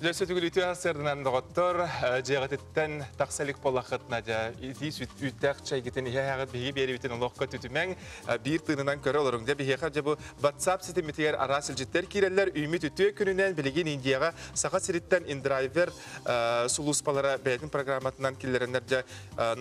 [SPEAKER 1] Дьэ түгүлүтү сырдынан доҕоттор, дьиэҕититтэн тахса илик буоллаххытына дьэ итии үүттээх чэйгитин иһэ-иһэҕит биһиги биэриибитин олоххо түтүмэҥ, биир тыынынан көрө олоруҥ. Дьэ биһиэхэ дьэ бу WhatsApp ситимитигэр араас илдьиттэр киирэллэр. Үүммүт үтүө күнүнэн билигин Индияҕа Саха сириттэн индрайвер сулууспалара бэйэтин программатынан киллэрэннэр дьэ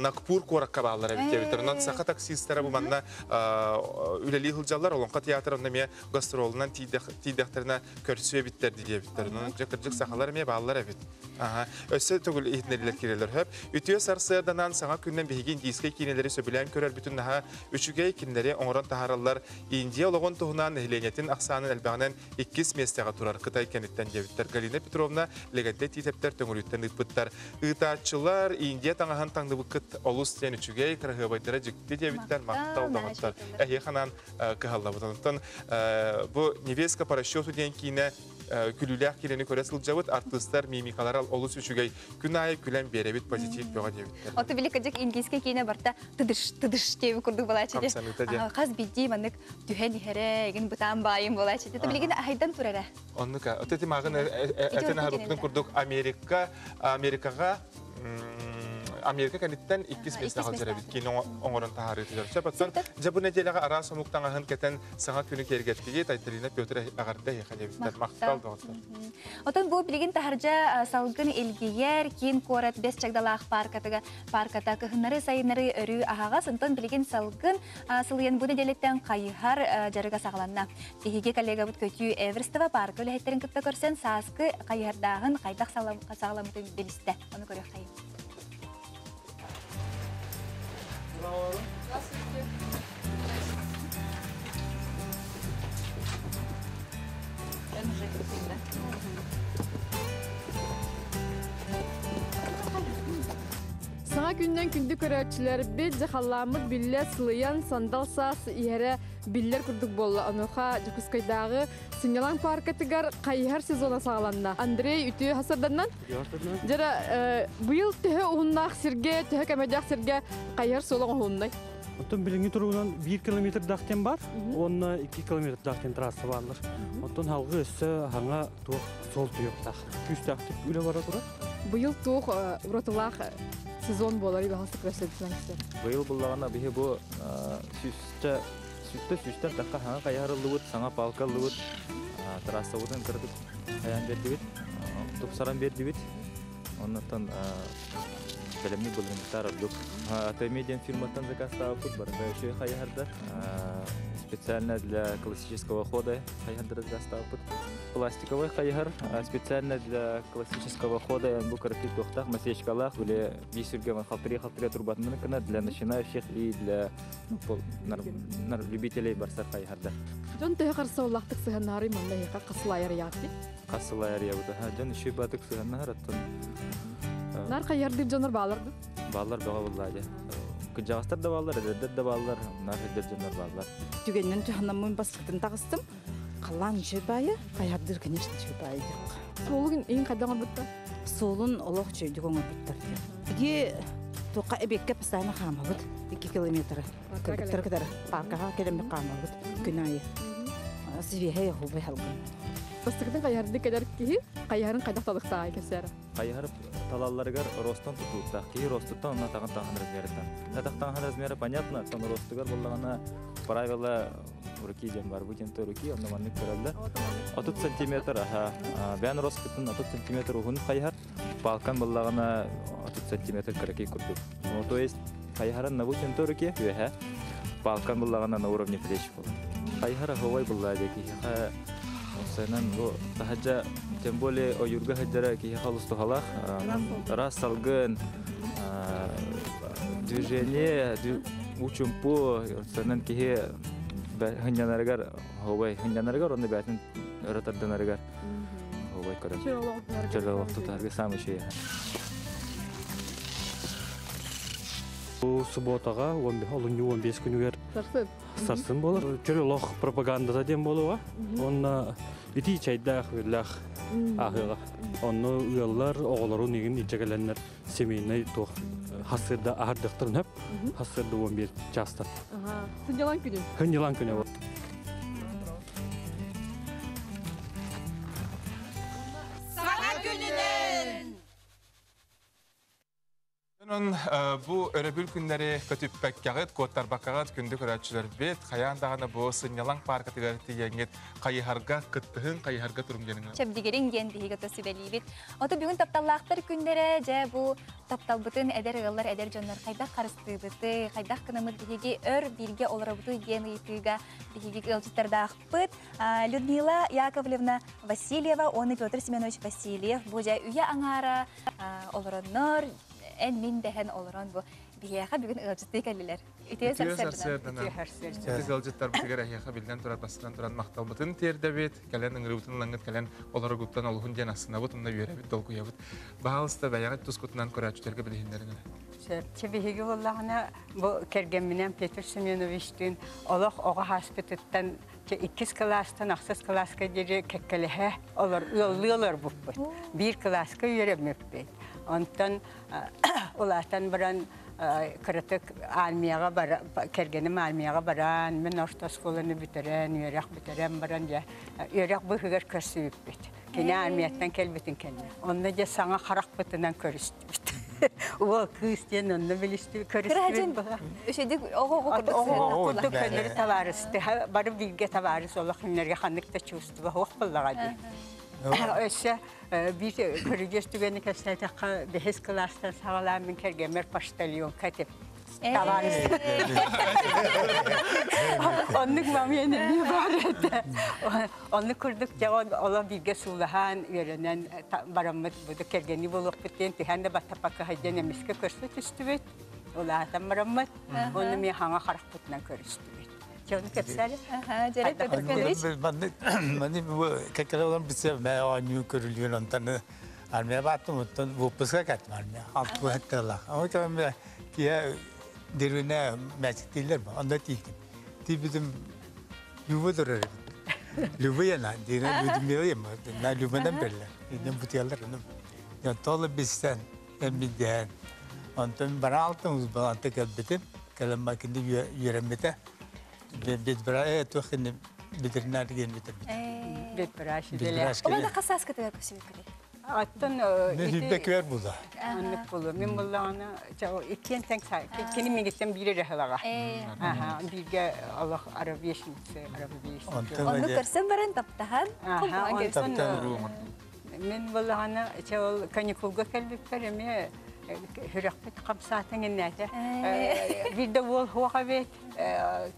[SPEAKER 1] Нагпур куоракка бааллар эбит диэбиттэр. Онон саха таксистара бу манна үлэлии сылдьаллар. Олоҥхо театр онно эмиэ гастролунан тиийдэхтэринэ көрсүө эбиттэр диэбиттэр. Онон дьэ кырдьык сахалар эмиэ бааллар эбит. Аха. Өссө төгүл иһитиннэрилэр киирэллэр хөп. Үтүө сарсыарданан саҥа күннэн биһиги индийскэй киинэлэри сөбүлээн көрөрбүтүн наһаа үчүгэй кинилэри оҥорон таһаараллар. Индия олоҕун туһунан нэһилиэнньэтин ахсаанын элбэҕинэн иккис миэстэҕэ турар Кытай кэнниттэн диэбиттэр. Галина Петровна Лэгэнтэй Тиитэптэр Төҥүрүттэн ыыппыттар. Ыытааччылар Индия таҥаһын таҥныбыккыт олус диэн үчүгэй, кыраһыабайдара дьикти диэбиттэр, махтал доҕоттор. Эһиэхэ анаан кыһаллабыт. Онтон бу «Невестка по расчету» диэн киинэ күлүүлээх киинэни көрө сылдьабыт. Артыыстар мимикалара олус үчүгэй. Күн аайы күлэн биэрэбит, позитив бөҕө диэбиттэр.
[SPEAKER 2] Ото били кыдьык индийскэй киинэ барта тыдыш тыдыш диэби курдук балаачы. Хас биирдии маннык түһэн иһэрэ, эгин бытаан баайым буолааччы. Ити билигин аһайдан турара.
[SPEAKER 1] Оннука. Ото ити мааҕын этэн аһарбыппытын курдук Америка, Америкаҕа Америка кэнниттэн иккис миэстэ сылдьар эбит киин оҥорон таһаарыытыгар. Сөп оттон дьэ бу нэдиэлэҕэ араас омук таҥаһын кэтэн саҥа күнү киэргэттигит Айталина Петр эҕэрдэ эһиэхэ диэбиттэр. Махтал доҕоттор.
[SPEAKER 2] Отон бу билигин таһырдьа салгын илгийэр киин куорат бэс чагдалаах паркатыга парката кыһыннары сайыннары өрүү аһаҕас онтон билигин салгын сылыйан бу нэдиэлэттэн хайыһар дьарыга саҕаланна. Биһиги коллегабыт Көтүү Эверстова парка үлэһиттэрин кытта көрсөн сааскы хайыһардааһын хайдах саҕаламмытын билистэ. Ону көрүөххэйин.
[SPEAKER 13] Саҥа күннэн күндү көрөөччүлэрбит, дьахаллааммыт биллэ сылыйан, сандал саас иһэрэ биллэр курдук буолла. Онуоха Дьокуускайдааҕы сынньалаҥ пааркатыгар хайыһар сезона саҕаланна. Андрей үтүө хасарданнан. Дьара быйыл төһө уһуннаах сиргэ, төһө кэмэдээх сиргэ хайыһар суола оҥоһулуннай?
[SPEAKER 14] Оттон билиҥҥи туругунан 1 километрдаах диэн бар, уонна 2 километрдаах диэн трасса бааллар. Оттон халгы өссө хаҥа туох суол туйуктаах. Күүстээхтик үлэ бара турар.
[SPEAKER 13] Быйыл туох уратылаах сезон буолар ибаһасы көрсөбүтүнэн
[SPEAKER 15] Быйыл буллаҕына биһи бу сүүстэ сүүстэ сүүстэн тахха хаҥа хайаһарыллыбыт, саҥа палка ыллыбыт, трассабытын кыратык хайаан бердибит, тупсаран бердибит. Оннуттан бэлэмник былырыҥҥытаар ордук. АТМ диэн фирматтан заказтаабыппыт, барыта үчүгэй хайыһардар. Специально для классического хода хайыһардары заказтаабыппыт. Пластиковый хайыһар специально для классического хода бу кыракый туохтаах насечкалаах, били биир сүргэ халтырыйа-халтырыйа турбатынан гына для начинающих и для любителей барсар хайыһардар.
[SPEAKER 13] Дьон төһө харсабыллаахтык сыһаннаары манна эһиэхэ хасылайар яатти?
[SPEAKER 15] Хас сыл айарыйабыт. Дьон үчүгэй баатык сыһаннаһар оттон.
[SPEAKER 13] Нар хайардыр дьонор баалар ду?
[SPEAKER 15] Баалар бөҕө буллаа дьэ. Кыдьаҕастар да бааллар, эдэрдэр да бааллар, нар эдэр дьоннор бааллар.
[SPEAKER 16] Түгэннэн туһанаммын баскытын таҕыстым. Халлаан үчүгэй баайы, хайардыр, конечно, үчүгэй баайы диэххэ.
[SPEAKER 13] Суолун иин хайдах оҥорбуттар?
[SPEAKER 16] Суолун олох үчүгэйдик оҥорбуттар диэх. Биги туохха эбиэккэ постоянно хаамабыт. 2 километры. Кыргыттары кытары паркаҕа кэлэммит хаамабыт күн аайы. Свиһэй оһуобай халгын.
[SPEAKER 13] Бастакытын хайыһардыы кэлэр киһи хайыһарын хайдах талыктааҕай кэпсээрэ?
[SPEAKER 15] Хайыһар талалларыгар ростон тутулуктаах. Киһи ростуттан онно атаҕын таҥаһын размерыттан. Атах таҥаһын размера понятно, оттон ростугар буоллаҕына правила руки диэн бар, бу диэн руки, онно маннык көрөллөр. 30 сантиметр, аха, бэйэн росткытын 30 сантиметр уһун хайыһар, палкан буоллаҕына 30 сантиметр кыракый курдук. Ну, то есть хайыһарын на вытянутой руке үөһэ, палкан буллаҕына на уровне плеч буолар. Хайыһар аһовай буллаа дии киһиэхэ Осайынан бу таһырдьа, тем более ойуурга сылдьара киһиэхэ олус туһалаах. Ыраас салгын, движение, учумпу, осайынан киһи хынньанарыгар, оһуобай хынньанарыгар, онно бэйэтин өрө тарданарыгар оһуобай көрөр. Чөл олох тутарга самый үчүгэй.
[SPEAKER 14] Бу субботаҕа олунньу 15 күнүгэр
[SPEAKER 13] Сарсын.
[SPEAKER 14] Сарсын буолар. Чөл олох пропагандата диэн буолуоҕа. Уонна итии чэйдээх, үөллээх ааһыаҕа. Онно ыаллар оҕолорун игин илдьэ кэлэннэр семейный туох хассыырда аһардыахтарын хөп. Хассыырда 11 чаастан.
[SPEAKER 13] Сынньалаҥ күнү.
[SPEAKER 14] Сынньалаҥ күнү.
[SPEAKER 17] Саҥа күнүнэн!
[SPEAKER 1] Онон бу өрөбүл күннэри көтүппэккэҕит, куоттарбаккаҕыт күндү көрөөччүлэрбит, хайаан даҕаны бу сынньалаҥ пааркатыгар тиийэҥҥит хайыһарга кыттыһыҥ, хайыһарга туруҥ диэн
[SPEAKER 2] Чэбдигириҥ диэн биһиги ото сүбэлиибит. Ото бүгүн тапталлаахтар күннэрэ, дьэ бу тапталбытын эдэр ыаллар, эдэр дьоннор хайдах харыстыыбытый, хайдах гынаммыт биһиги өр бииргэ олоробутуй диэн ыйытыыга биһиги ыалдьыттардаахпыт. Людмила Яковлевна Васильева уонна Петр Семенович Васильев бу дьэ үйэ аҥаара олороннор, эн-мин дэһэн олорон бу биһиэхэ бүгүн ыалдьыттыы кэллилэр. Үтүө
[SPEAKER 1] сарсыарданан. Үтүө ыалдьыттарбытыгар эһиэхэ биллэн турар бастатан туран махталбытын тиэрдэбит, кэлэн ыҥырыыбытын ылаҥҥыт кэлэн олорогуттан олуһун диэн астынабыт, уонна үөрэбит, долгуйабыт. Баһаалыста бэйэҕит тускутунан көрөөччүлэргэ билиһиннэрин эрэ.
[SPEAKER 18] Сөп. Биһиги буоллаҕына бу кэргэмминэн Петр Семеновичтыын олох оҕо ааспытыттан иккис кылаастан ахсыс кылааска диэри кэккэлэһэ олор ыаллыы олорбуппут. Биир кылааска үөрэммиппит. Онтон улаатан баран кыратык армияҕа бара кэргэним армияҕа баран мин орто оскуоланы бүтэрэн үөрэх бүтэрэн баран дьэ үөрэх быыһыгар көрсүбүппүт. Кини армияттан кэлбитин кэннэ. Онно дьэ саҥа харахпытынан көрүстүбүт. Уол кыыс диэн онно билистибит көрүстүбүт.
[SPEAKER 2] Үчүгэй оҕо оҕо курдук
[SPEAKER 18] курдук көннөрү табаарысты бары бииргэ табаарыс олох кинилэргэ ханнык да чувство суох буоллаҕа дии. Өссө биир көрүдьүөс түгэни кэпсээтэххэ бэһис кылаастан саҕалаан мин кэргэммэр почтальонка этим. Табаарыс. Оннук мамыйан эмиэ баар этэ. Оннук курдук дьэ олох бииргэ суулаһан, үөрэнэн бараммыт буду кэргэнии буолуохпут диэн түһээн да баттаппакка сылдьан эмискэ көрсө түстүбүт. Улаатан бараммыт. Онно эмиэ хаҥа харахпытынан көрүстүбүт. Дьэ ону кэпсээри.
[SPEAKER 2] Дьэрэ Петр Федорович.
[SPEAKER 19] Манны кэккэлэ олорон битсе мэ оонньуу көрүлүөн онтон армия бааттым оттон выпуска каттым армия алтуга хатталах. Ама кэмэ киһи деревне мээчиктииллэр онно тиийдим. Тиийбитим Люба турар эбит. Люба яна, дина Людмила на Любадан берлер. Инен бутыялар. Я толы бистен, эммиден. Онтон бара алтым узбаланты келбитим. Кэлэн макинди үөрэммите. Бедбра э туох ветеринар диэн битэрбит.
[SPEAKER 18] Бедбраш.
[SPEAKER 2] Оба да хасааскытыгар көсүбүккүтүй?
[SPEAKER 18] Аттан
[SPEAKER 19] Хүббэ күөр була.
[SPEAKER 18] Аннык булу. Мин буллаҕына иккиэн тэҥ кини мигиттэн биир эрэ сылаҕа. Аха, бииргэ олох аравешница, аравешница.
[SPEAKER 2] Онну көрсөн баран таптаһан,
[SPEAKER 18] онтон мин буллаҕына ол каникулга кэлбиппэр эмиэ хүрөхпүт хамсаатын иннээтэ. Биирдэ уол хуох эбит.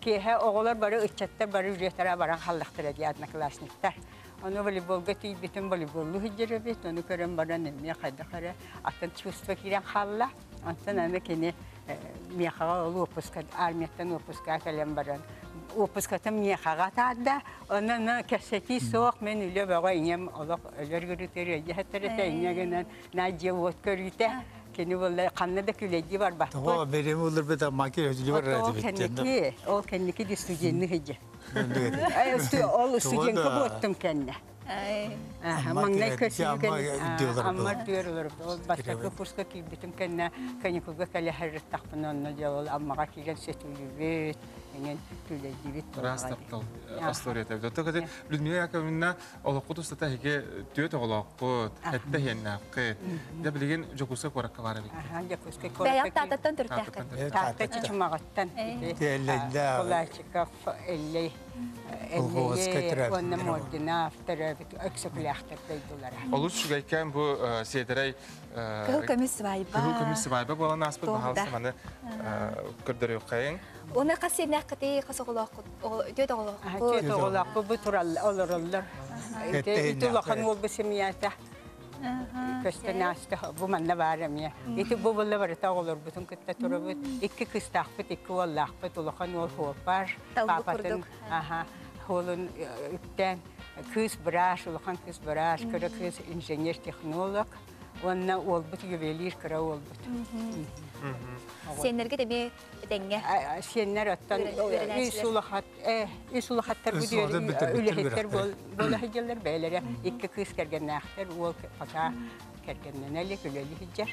[SPEAKER 18] Киэһэ оҕолор бары ыччаттар бары үлэтэрэ баран халлахтара дии одноклассниктар. Ону волейболга тиийбитим, волейболлуу сылдьар эбит, ону көрөн баран эмиэ хайдах эрэ атын чувство киирэн хаалла. Онтон аны кини миэхэҕэ ол уоппуска, армияттан уоппускаҕа кэлэн баран Опускатым миэхэҕэ атаарда. Онон кэпсэтии суох, мен үлэ бөҕө ийэм олох өлөр гырытыр өйдөһөттөр этэ инньэ гынан на дьиэ уот көрүүтэ. Кини буолла ханна да күлэйдии барбаппыт.
[SPEAKER 19] Тоҕо берем улар маки өтүлү бар
[SPEAKER 18] Ол кэнники, ол кэнники ди студенны хыдьы. Ол студентка буоттум кэннэ. Маҥнай көсүүгэн аммар дүөр олор. Ол бастакы курска киирбитим кэннэ каникулга кэлэ харыттахпын онно дьэ ол аммаҕа киирэн сөтүлүбүт, эҥин күлэйдибит.
[SPEAKER 1] Ыраас таптал историята. Оттон Людмила Яковлевна олоххут устата эһиги түөрт оҕолооххут, сэттэ иһиэннээххит. Дьэ билигин Дьокуускай куоракка баар эбиккит.
[SPEAKER 18] Дьокуускай куоракка.
[SPEAKER 2] Бэйэҕит Тааттаттан төрүттээххит.
[SPEAKER 18] Таатта Чычымаҕыттан. Кулачиков, Эллэй, Эллэйи уонна Мординов төрөөбүт Өксөкүлээхтэр дойдулара.
[SPEAKER 1] Олус үчүгэйкээн бу сиэдэрэй
[SPEAKER 2] Кыһыл көмүс свайба.
[SPEAKER 1] Кыһыл көмүс свайба буолан ааспыт баһаалыста маны көрдөрүөххэйиҥ.
[SPEAKER 2] Уонна хас сиэннээххитий, хас оҕолооххут, түөрт оҕолооххут?
[SPEAKER 18] Түөрт оҕолоохпут бу турал олороллор. Ити улахан уолбут семьята. Көстөн ааста бу манна баар эмиэ. Ити бу буолла барыта оҕолорбутун кытта турабыт. Икки кыыстаахпыт, икки уоллаахпыт. Улахан уол Хуопар, папатын аха уолун үктээн кыыс быраас, улахан кыыс быраас, кыра кыыс инженер-технолог. Уонна уолбут ювелир кыра уолбут.
[SPEAKER 2] Сиэннэргит эмиэ этэҥҥэ?
[SPEAKER 18] Сиэннэр оттон үс улахат үс улахаттар бу үлэһиттэр буола сылдьаллар бэйэлэрэ икки кыыс кэргэннээхтэр уол пока кэргэннэнэ илик үлэлии сылдьар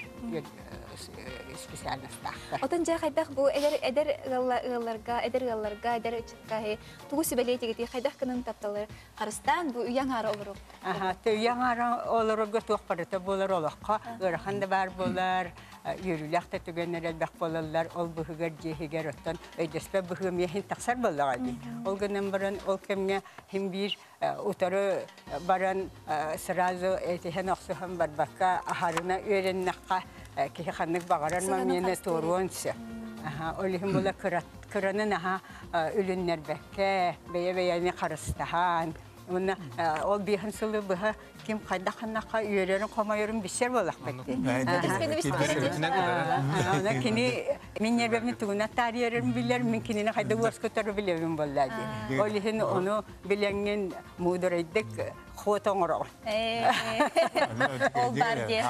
[SPEAKER 18] специальностаахтар.
[SPEAKER 2] Отон дьэ хайдах бу эдэр эдэр ыалларга эдэр ыалларга эдэр ыччакка тугу сүбэлиэтигитий хайдах гынан тапталлар харыстаан бу үйэ аҥаара олору
[SPEAKER 18] Аха, үйэ аҥаара олорорго туох барыта буолар олоххо ыарахан да баар буолар, үөрүүлээх да түгэннэр элбэх буолаллар, ол быһыгар дьиэһигэр оттон өйдөспөт быһыым иһин тахсар буоллаҕа дии. Ол гынан баран ол кэмҥэ син биир утары баран сразу этиһэн охсуһан барбакка аһарына үөрэннэххэ киһи ханнык баҕарар момена туоруон сөп. Аха, ол иһин була кыранын аха үлүннэрбэккэ, бэйэ-бэйэни харыстаһан, Уонна ол биэһин сылы быһа ким хайдах ханнахха үөрэрин хомойорун билсэр буолахпыт дии. Аны кини мин нервэбин тугунан таарыйарын билэр, мин кинини хайдах уоскутары билэбин буолла дии. Ол иһин ону билэҥҥин муударайдык ход оҥороҕун.
[SPEAKER 2] Ол бар диэ.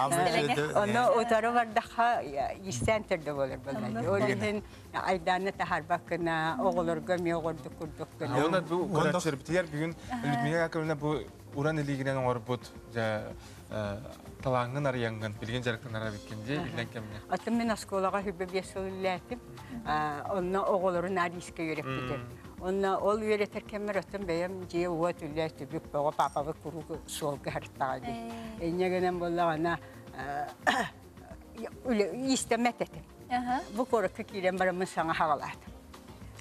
[SPEAKER 18] Ону утары бардахха истээн төрдө буолар буолла дии. Ол иһин айдааны таһаарбаккына, оҕолорго эмиэ оҕордук курдук гына.
[SPEAKER 1] Уонна бу көрөөччүлэрбитигэр бүгүн Людмила Яковлевна бу уран илиигинэн оҥорбут талааҥҥын арыйаҥҥын билигин дьарыктанар эбиккин дии иллэҥ кэмҥэ.
[SPEAKER 18] Атын мин оскуолаҕа 25 сыл үлэлээтим. Онно оҕолору наар иискэ үөрэппитим. Онно ол үөрэтэр кэммэр оттон бэйэм дьиэ-уот үлэ түбүк бөҕө папабыт куруук суолга сырыттаҕа дии. Инньэ гынан буоллаҕына иистэммэт этим. Бу куоракка киирэн бараммын саҥа хаҕалаатым.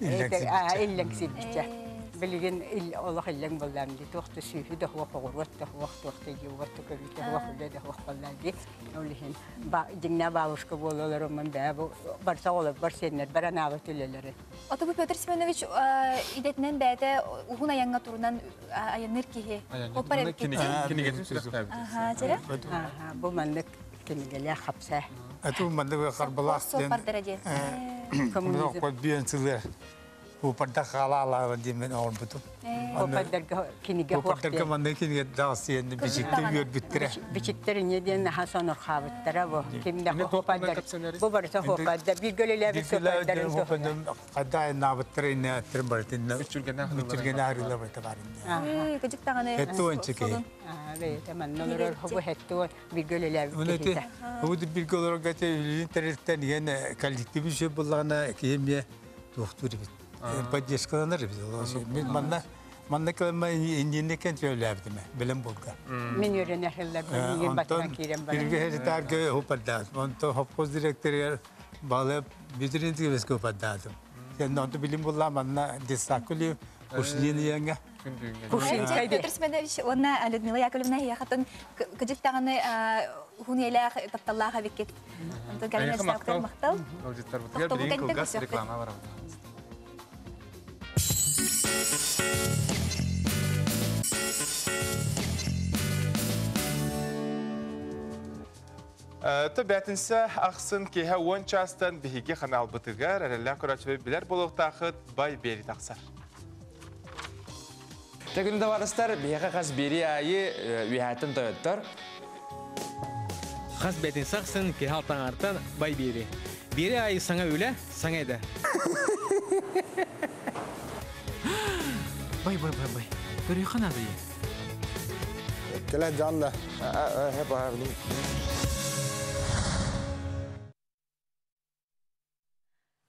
[SPEAKER 18] Иллэҥсийбиччэ. Билигин олох иллэҥ буоллаам дии. Туох да сүүһү да суох, оҕуруот да суох, туох да дьиэ-уот да көрүүтэ суох, үлэ да суох буоллаа дии. Ол иһин дьиҥнээх бабушка буола олороммун бээ бу барса оҕолорбор сиэннэрбэр анаабыт үлэлэрин.
[SPEAKER 2] Ото бу Петр Семенович идэтинэн бэйэтэ уһун айаҥҥа турунан айанныыр киһи. Оппар
[SPEAKER 1] Кинигэтин сүрэхтээбит.
[SPEAKER 18] Бу маннык кинигэлээх хапса.
[SPEAKER 19] Эту маннык харбалаах диэн.
[SPEAKER 2] Суоппардара диэн.
[SPEAKER 19] Коммунизм. сылы Упарда хаалаалаaba диэн оҥорбутум.
[SPEAKER 18] Упардарга кинигэ
[SPEAKER 19] Упардарга маннык кинигэ даҕасыйан бичиктэр үөрбүттэрэ.
[SPEAKER 18] Бичиктэр инньэ диэн наһаа сонурхаабыттара бу. Ким да хоппардар. Бу барыта хоппардар. Бииргэ үлэлээбит суоппардарын
[SPEAKER 19] туһунан. Хайда айаннаабыттара иннээттэрин барытын мүччүргэнэ арыыла барыта бар иннэ.
[SPEAKER 2] Кыдьык даҕаны.
[SPEAKER 19] Хеттуон чеки.
[SPEAKER 18] Бэйэтэ манна олорор хобу хеттуон бииргэ үлэлээбит киһитэ.
[SPEAKER 19] Бу бииргэ олорорго үлэлиин тэрилтэн иһэн коллектив үчүгэй буллаҕына киһи эмиэ туохтуур эбит. Поддержкаланар эбит. Мин манна манна кэлэммэ иннинэ кэн төлөөбүтүм билем булга.
[SPEAKER 18] Мин үөрэнэр сылларбын миигин батынан киирэн баран.
[SPEAKER 19] Бирге херитарга хупардаатым. Онто хопкоз директорыгар балы бүтүрин тигебеске хупардаатым. Сен онто билим булла манна десакули Кушнин иеңе.
[SPEAKER 2] Петр Семенович уонна Людмила Яковлевна яхатын кыдьык даҕаны уһун иэлээх тапталлаах эбиккит. Онтон кэлэн махтал.
[SPEAKER 1] Ыалдьыттарбытыгар билигин кылгас реклама барабыт. Та бәтинсә ахсын киһә 10 частан биһиги ханаалбытыгар эрэллээх көрөөччүлэр билэр буолуохтаахыт бай бери тахсар.
[SPEAKER 20] Ча күнү табарыстар, биһиэхэ хас биэри айы үһәттен тойоттор.
[SPEAKER 21] Хас бәтин сақсын кехалтан бай бири. Бири айы саңа үле, саңа эде. Бай, бай, бай, бай. Көрүй қанады е.
[SPEAKER 8] Келе жанда.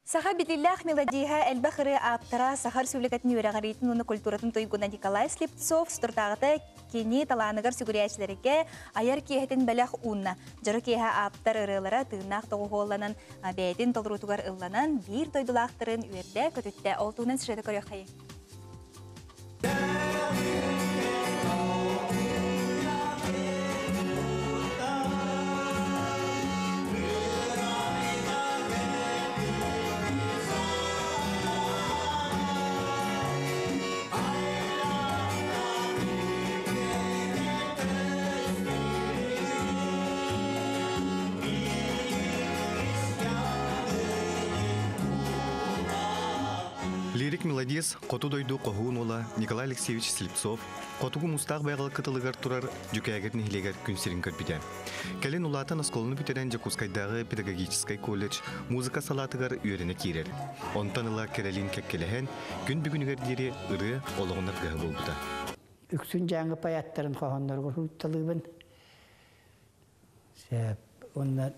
[SPEAKER 2] Саха билиллах мелодиха элбэх ырыа ааптара Сахар Республикатын үөрэҕириитин уонна культуратын туйгуна Николай Слепцов соторутааҕыта кини талааныгар сүгүрүйээччилэргэ айар киэһэтин бэлэх уунна. Дьоро киэһэ ааптар ырыалара тыыннаах доҕуһуолланан бэйэтин толоруутугар ылланан биир дойдулаахтарын үөрдэ көтүттэ. Ол туһунан сюжеты көрүөххэйиҥ.
[SPEAKER 22] Лирик мелодист хоту дойду хоһуун уола Николай Алексеевич Слепцов хотугу мустаах байҕал кытылыгар турар Дьүкээгир нэһилиэгэр күн сирин көрбүтэ. Кэлин улаатан оскуоланы бүтэрэн Дьокуускайдааҕы педагогическай колледж музыка салаатыгар үөрэнэ киирэр. Онтон ыла кэрэлиин кэккэлэһэн, күн бүгүнүгэр диэри ырыа олоҕун аргыһа буолбута.
[SPEAKER 23] Үксүн Дьааҥы поэттарын хоһоонноругар уруйталыыбын. Сөп. Уонна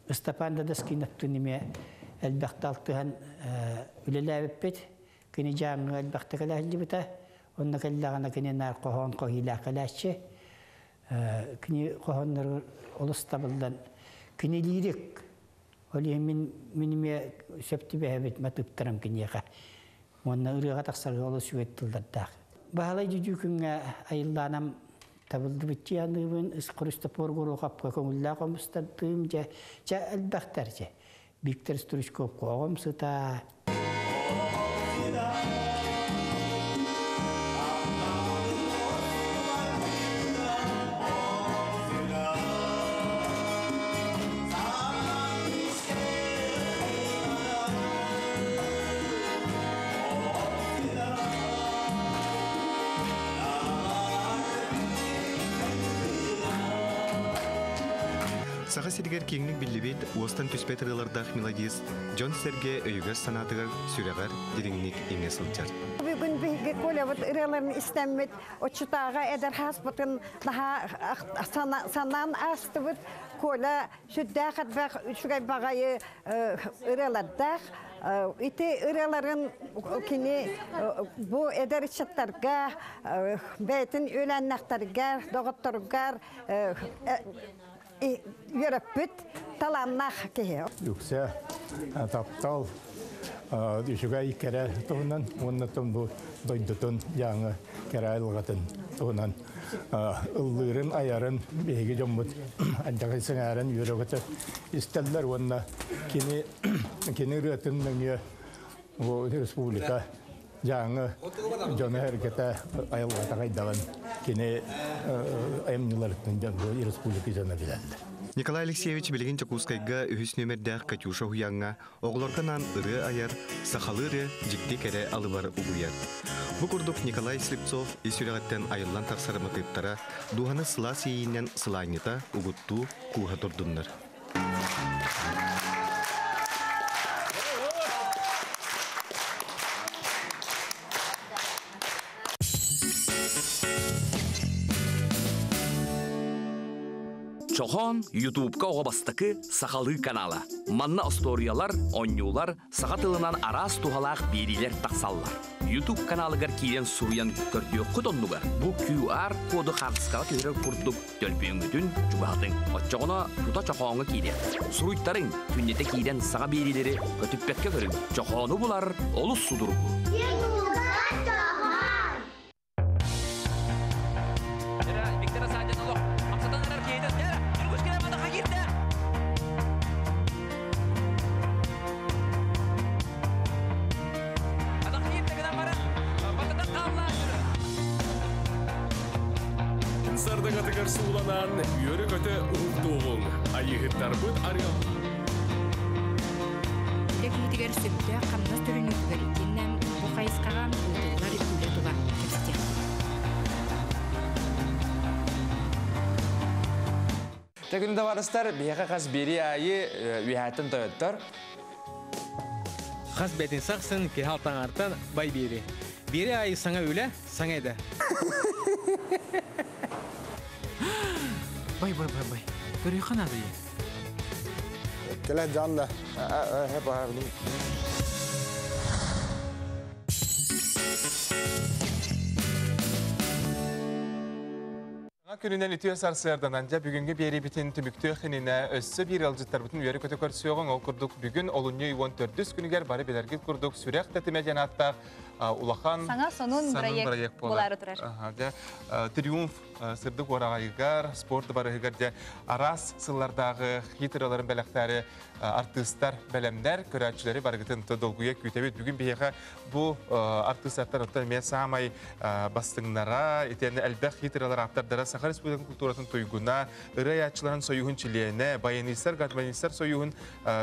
[SPEAKER 23] Ыстапаан Дадаскиновтыын эмиэ элбэхтэ алтыһан үлэлээбиппит. Кини Дьааҥыга элбэхтэ кэлэ сылдьыбыта. Онно кэллэҕинэ кини наар хоһоон хоһиилаах кэлээччи. Кини хоһоонноругар олус табыллан кини лирик. Ол иһин мин мин эмиэ сөп түбэһэбит матыыптарым киниэхэ. Уонна ырыаҕа тахсарга олус үчүгэй тыллардаах. Баһылай Дьүдьүүкүҥҥэ айыллаанам табыллыбыт дьианыыбын, Христофор Гороховка көҥүллээх хомустардыым дьэ, чэ элбэхтэр дьэ. Виктор Стручковка оҕом сыта.
[SPEAKER 22] Саха сиригэр киэҥник биллибит, уостан түспэт ырыалардаах мелодист дьон-сэргэ өйүгэр-санаатыгар, сүрэҕэр дириҥник иҥэ сылдьар.
[SPEAKER 24] Бүгүн биһиги Колябыт ырыаларын истэммит, оччотооҕу эдэр хааспытын наһаа санаан аастыбыт. Коля сүрдээх элбэх үчүгэй баҕайы ырыалардаах. Ити ырыаларын кини бу эдэр ыччаттарга, бэйэтин үөлээннэхтэригэр, доҕотторугар үөрэппит талааннаах киһи.
[SPEAKER 25] Үксэ таптал үчүгэй кэрэ туһунан уонна бу дойдутун дьааҥы кэрэ айылҕатын туһунан ыллыырын айарын биһиги дьоммут антаҕай сэҥээрэн үөрэ-көтө истэллэр уонна кини кини ырыатын нөҥүө бу республика Дьааҥы дьоно-сэргэтэ айылҕата хайдаҕын кини айымньыларыттан республика дьоно билэллэр.
[SPEAKER 22] Николай Алексеевич билигин Дьокуускайга үһүс нүөмэрдээх Катюша уһуйааҥҥа оҕолорго анаан ырыа айар, сахалыы ырыа дьикти кэрэ алыбар угуйар. Бу курдук Николай Слепцов ис сүрэҕиттэн айыллан тахсар матыыптара дууһаны сылаас иэйиинэн сылаанньыта, угуттуу, кууһа турдуннар.
[SPEAKER 26] Чохоон Ютубка оҕо бастакы сахалыы канала. Манна остуоруйалар, оонньуулар, саха тылынан араас туһалаах биэриилэр тахсаллар. YouTube каналыгар киирэн суруйан көрдүөххүт оннугар бу QR коду хаартыскаҕа түһэрэр курдук төлбүөҥҥүтүн чугаһатыҥ. Оччоҕуна тута чохооҥҥо киириэ. Суруйтарыҥ, күннэтэ киирэн саҥа биэриилэри көтүппэккэ көрүҥ. Чохоону булар олус судургу.
[SPEAKER 27] Сардыгатыгар сууланан, үөрэ-көтө уһуктуоҕуҥ. Айыыһыттарбыт арыал.
[SPEAKER 28] Үлэ киһитигэр сөптөөх хамнас төлөнүүтүгэр итиэннэ бу хайысхаҕа ыытыллар үлэ тула кэпсэтиэхпит.
[SPEAKER 20] Тегүн таварыстар биһиэхэ хас бири айы үһәттен тойоттор.
[SPEAKER 21] Хас бэтин сахсын киһал таңартан бай бири. Бири айы саңа үле, саңа эде. Бай, бай, бай, бай. Көрүй қанады.
[SPEAKER 25] Келе жанда. Хеп
[SPEAKER 1] Күнүнэн үтүө сарсыарданан дьэ бүгүҥҥү биэриибитин түмүктүөх иннинэ өссө биир ыалдьыттарбытын үөрэ көтө көрсүөҕүҥ. Ол курдук бүгүн олунньу 14 күнүгэр бары билэргит курдук сүрэх тэтимэ диэн ааттаах улахан
[SPEAKER 2] саҥа сонун проект буолаары турар.
[SPEAKER 1] Дьэ Триумф сырдык уораҕайыгар, спорт барыһыгар дьэ араас сыллардааҕы хит ырыаларын бэлэхтээри артыыстар бэлэмнэр, көрөөччүлэри барыгытын долгуйа күүтэбит. Бүгүн биһиэхэ бу артыыстартан оттон эмиэ саамай бастыҥнара, итиэннэ элбэх хит ырыалар ааптардара Саха Республикатын культуратын туйгуна, ырыа айааччыларын союһун чилиэнэ, баянистар, гармонистар союһун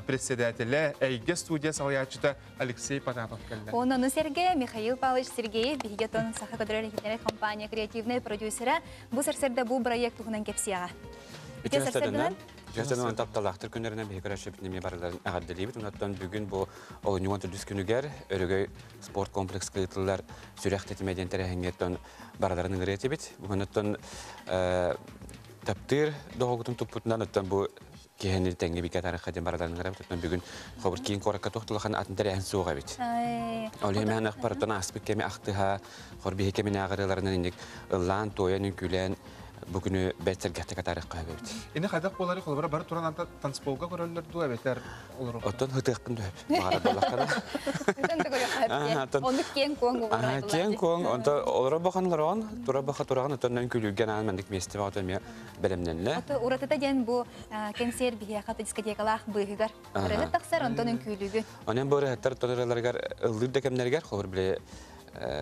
[SPEAKER 1] председателэ, Эйгэ студия салайааччыта Алексей Потапов кэллэ.
[SPEAKER 2] Онон сэргэ Михаил Павлович Сергеев биһиги тон Саха көдөрөр иһитиннэрэр компания креативнай продюсера бу сарсыарда бу проект туһунан кэпсиэҕэ.
[SPEAKER 3] Үтүө сарсыарданан. Үтүө тапталаахтар күннэринэн биһиги көрөөччүбүт эмиэ барыларын эҕэрдэлиибит. Онтон бүгүн бу олунньу 14 күнүгэр Өрөгөй спорт комплекска ыытыллар сүрэх тэтимэ диэн тэрээһиҥҥэ барыларын ыҥырыа этибит. Онтон таптыыр доҕогутун туппутунан оттон бу киһини тэҥҥэ бигэ тарыхха диэн барыларын ыҥырабыт. Оттон бүгүн хобур киин куоракка туох улахан атын тэрээһин суох эбит. Ол иһин мэһэн ахпарыттан ааспыт кэми ахтыһа, хор биһи кэмин ааҕырыыларынан инник ыллаан, туойан, үҥкүүлээн бу күнү бэрт сэргэхтик атаарыахха сөп эбит.
[SPEAKER 1] Ини хайдах буолары холобура бары туран анта танцполга көрөллөр дуо эбэтэр олору?
[SPEAKER 3] Оттон хытыахпын да сөп. Баҕарар буоллаххына.
[SPEAKER 2] Оннук киэҥ куоҥ угуна.
[SPEAKER 3] Киэҥ куоҥ, онто олоро бахан олороҕун, тура баха тураҕын, оттон үҥкүүлүүргэ анаан маннык миэстэ баҕата эмиэ бэлэмнэннэ.
[SPEAKER 2] Ото уратыта диэн бу кэнсиэр биһиэхэ дискотекалаах быыһыгар ырыһыт тахсар, онтон үҥкүүлүүгүн.
[SPEAKER 3] Онон бу ырыһыттар ырыаларыгар ыллыыр да кэмнэригэр холобур били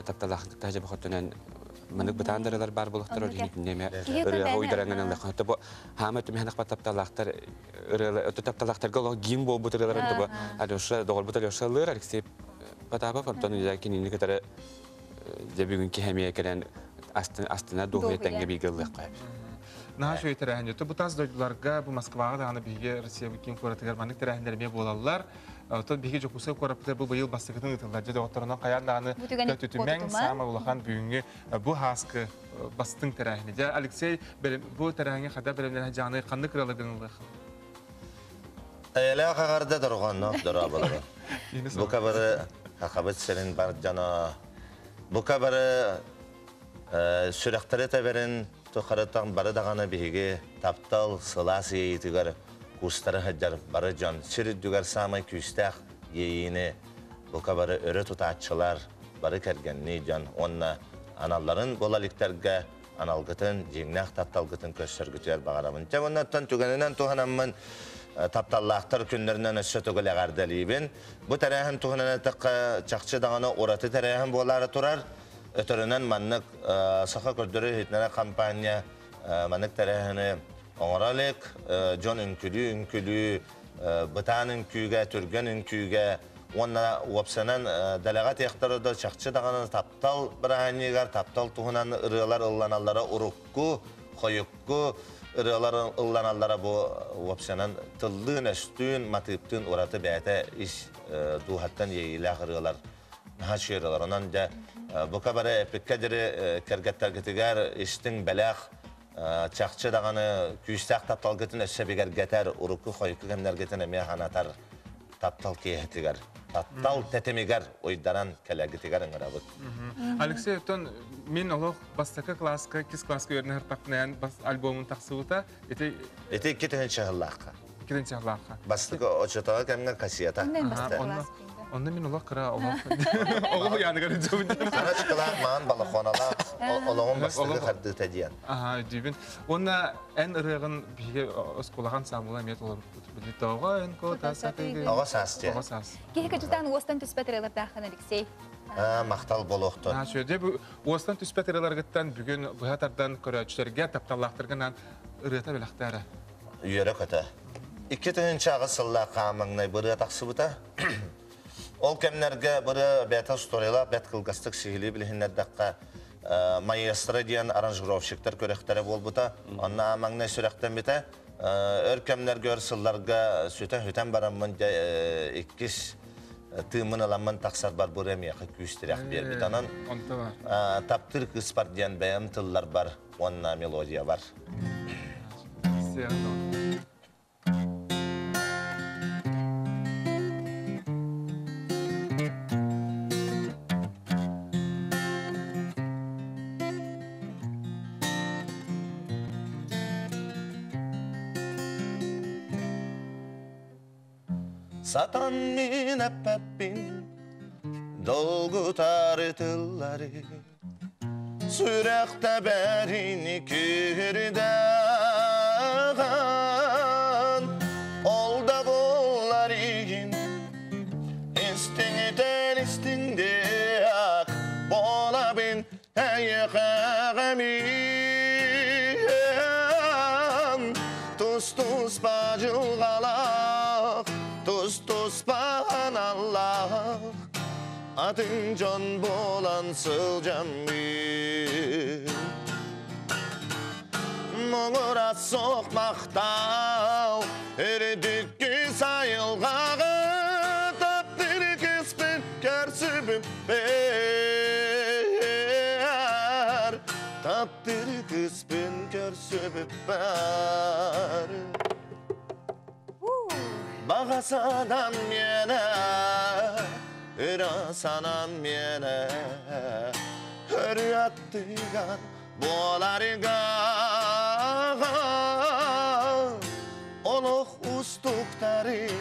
[SPEAKER 3] тапталаах таһдьа бохоттонон манык бытаан дарылар бар булахтар ол иһитиннеме ырыаҕа уйдараңынан лахата бу хаама түмэһэн ахпат тапталаахтар ырыала өтө тапталаахтарга олох гимн буолбут ырыаларын тобу Алеша доҕорбут Алеша ыллыыр Алексей Потапов онтон кинини кытары дьэ бүгүн киһэмиэ кэлэн астына дуоһуйа тэҥҥэ бииргэ ыллыахха
[SPEAKER 1] Наһаа үчүгэй тэрээһин. Бу тас дойдуларга, бу Москваҕа даҕаны биһиги Россия киин куоратыгар маннык тэрээһиннэр эмиэ буолаллар. Оттон биһиги Дьокуускай куораппытыгар бу быйыл бастакытын ыытыллар. Дьэ доҕотторунан хайаан даҕаны көтүтүмэҥ, саамай улахан бүгүҥҥү бу һааскы бастыҥ тэрээһини. Дьэ, Алексей, бу тэрээһиҥҥэ хада бэлэмнэнэ дьааны ханнык ырыаларгын ылыах?
[SPEAKER 4] Эйэлээх аҕарда дорҕоонноох дорооболорун. Бука бары Хахабыт сирин бар дьоно, бука бары сүрэхтэри тэбэрин тухарытан бары даҕаны биһиги таптал сылаас иэйиитигэр куустара сылдьар бары дьон сир үрдүгэр саамай күүстээх иэйиини бука бары өрө тутааччылар, бары кэргэннии дьон уонна аналларын буола иликтэргэ аналгытын, дьиҥнээх тапталгытын көрсөргүтүгэр баҕарабын. Дьэ, оннуттан түгэнинэн туһанаммын тапталлаахтар күннэринэн өссө төгүл эҕэрдэлиибин. Бу тэрээһин туһунан эттэххэ, чахчы даҕаны ураты тэрээһин буолаары турар. Өтөрүнэн маннык саха көрдөрөр иһитиннэрэр компания маннык тэрээһини оҥоро илик. Дьон үҥкүлүү-үҥкүлүү, бытаан үҥкүүгэ, түргэн үҥкүүгэ уонна уопсанан дэлэҕэ тиэхтэрэ да чахчы даҕаны таптал бырааһынньыгар таптал туһунан ырыалар ылланаллара урукку, хойукку ырыалар ылланаллара бу уопсанан тыллыын-өстүүн, матыыптыын ураты бэйэтэ ис дууһаттан иэйиилээх ырыалар наһаа үчүгэй ырыалар. Онон дьэ бука бары эппиккэ диэри кэргэттэргитигэр истиҥ бэлэх чахчы даҕаны күүстээх тапталгытын өссө бигэргэтэр, урукку-хойукку кэмнэргитин эмиэ санатар таптал киэһэтигэр, таптал тэтимигэр уйдаран кэлэргитигэр ыҥырабыт.
[SPEAKER 1] Алексей, оттон мин олох бастакы класска, иккис класска үөрэнэ сыртахпына альбомун тахсыбыта. Ити
[SPEAKER 4] Ити 2 сыллаахха.
[SPEAKER 1] 2 сыллаахха.
[SPEAKER 4] Бастакы оччотооҕу кэмҥэ кассета.
[SPEAKER 1] Онно мин олох кыра олох оҕо яныгар үдүбүн.
[SPEAKER 4] Харачкалаах маан балахоналаах олоҕун бастакы хардыыта диэн.
[SPEAKER 1] Аха, өйдүүбүн. Уонна эн ырыаҕын биһиги оскуолаҕа ансамбла эмиэ толорбуппут. Били тоҕо эн кота сатыгын.
[SPEAKER 4] Оҕо саас диэн.
[SPEAKER 1] Оҕо саас.
[SPEAKER 2] Киһи кычытаан уостан түспэт ырыалардааххын, Алексей.
[SPEAKER 4] Махтал буолуохтун.
[SPEAKER 1] Дьэ бу уостан түспэт ырыаларгыттан бүгүн быһа тардан көрөөччүлэргэ, тапталлаахтарга анаан ырыата бэлэхтээрэ.
[SPEAKER 4] Үөрэ-көтө. 2008 сыллаах маҥнай бырыа тахсыбыта. Ол кэмнэргэ бырыа бэйэтэ историялаах бэрт кылгастык сиһилии билиһиннэрдэххэ, маэстро диэн аранжировщиктар күрэхтэрэ буолбута. Онно маҥнай сүрэхтэммитэ. Өр кэмнэргэ өр сылларга сүтэн-сүтэн бараммын дьэ иккис тыыммын ыламмын тахсарбар бу миэхэ күүс-тирэх биэрбит. Онон таптыыр кыыспар диэн бэйэм тылларбар уонна мелодиябар. Сатан мин эппэппин долгутар тыллары Сүрэх тэбэрин күүрдэҕин Ол да буоллар игин Истиҥитэн истиҥдиэх Буолабын эйиэхэ эмиэн Тус-туспа дьылҕалаах Тус-туспа аналлаах Атын дьон буолан сылдьаммын Муҥура суох махтал Үрдүккү сайылҕаҕа Таптыыр кыыспын көрсүбүппэр Таптыыр кыыспын көрсүбүппэр Баҕа санаам миэнэ, ыра санаам миэнэ, Өрүү аттыгар буоларга Олох устуктарын,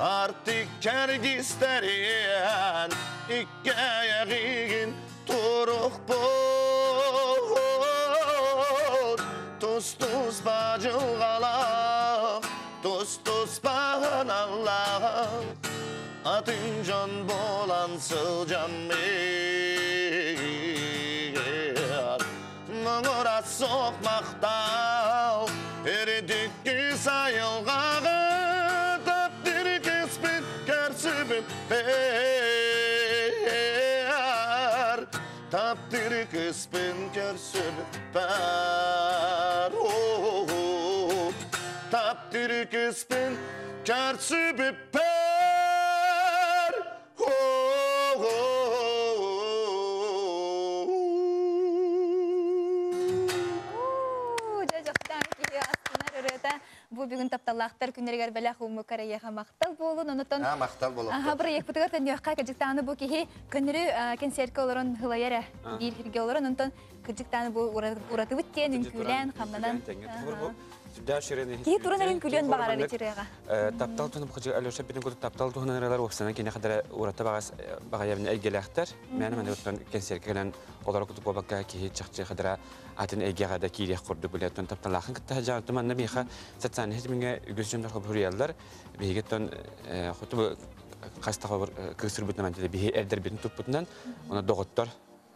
[SPEAKER 4] артык кэргистэрин Иккэйэҕигин туруохпут Тус-туспа дьылҕалаах, тус-туспа аналлаах Атын дьон буолан сылдьаммыт Муҥура суох махтал Үрдүккү сайылҕаҕа Таптыыр кыыспыт көрсүбүппэр Таптыыр кыыспын көрсүбүппэр Таптыыр кыыспын көрсүбүппэр
[SPEAKER 2] Дьэ, дьохтаан киһи астынар ырыата бу бүгүн тапталлаахтар күннэригэр бэлэх ууммуккар эйиэхэ махтал буолун. Онутон
[SPEAKER 4] махтал буолуохтун.
[SPEAKER 2] Аха, бырайыакпытыгар төннүөххэ кыдьыктааны бу киһи көннөрү кэнсиэркэ олорон һылайар эрэ биир сиргэ олорон онтон кыдьыктааны бу уратыбыт диэн үҥкүүлээн хамнанан Киһи туран эрин күлүөн баҕарар итирэҕэ.
[SPEAKER 3] Таптал туһунан бу Алеша бүтүн курдук таптал туһунан ырыалар уопсанан кини хадара ураты баҕас баҕайабын эйгэлээхтэр. Мээнэ маны оттон кэнсиэркэ кэлэн олоро курдук буолбакка киһи чахчы хадара атын эйгэҕэ да киириэх курдук билэ оттон тапталаахын кытта сылдьаҕын манна биһиэхэ социальнай ситимҥэ үгүс дьоннор хобуруйаллар. Биһиги оттон хоту хас да хобур кыысырбытынан биһи эрдэрбитин туппутунан оны доҕоттор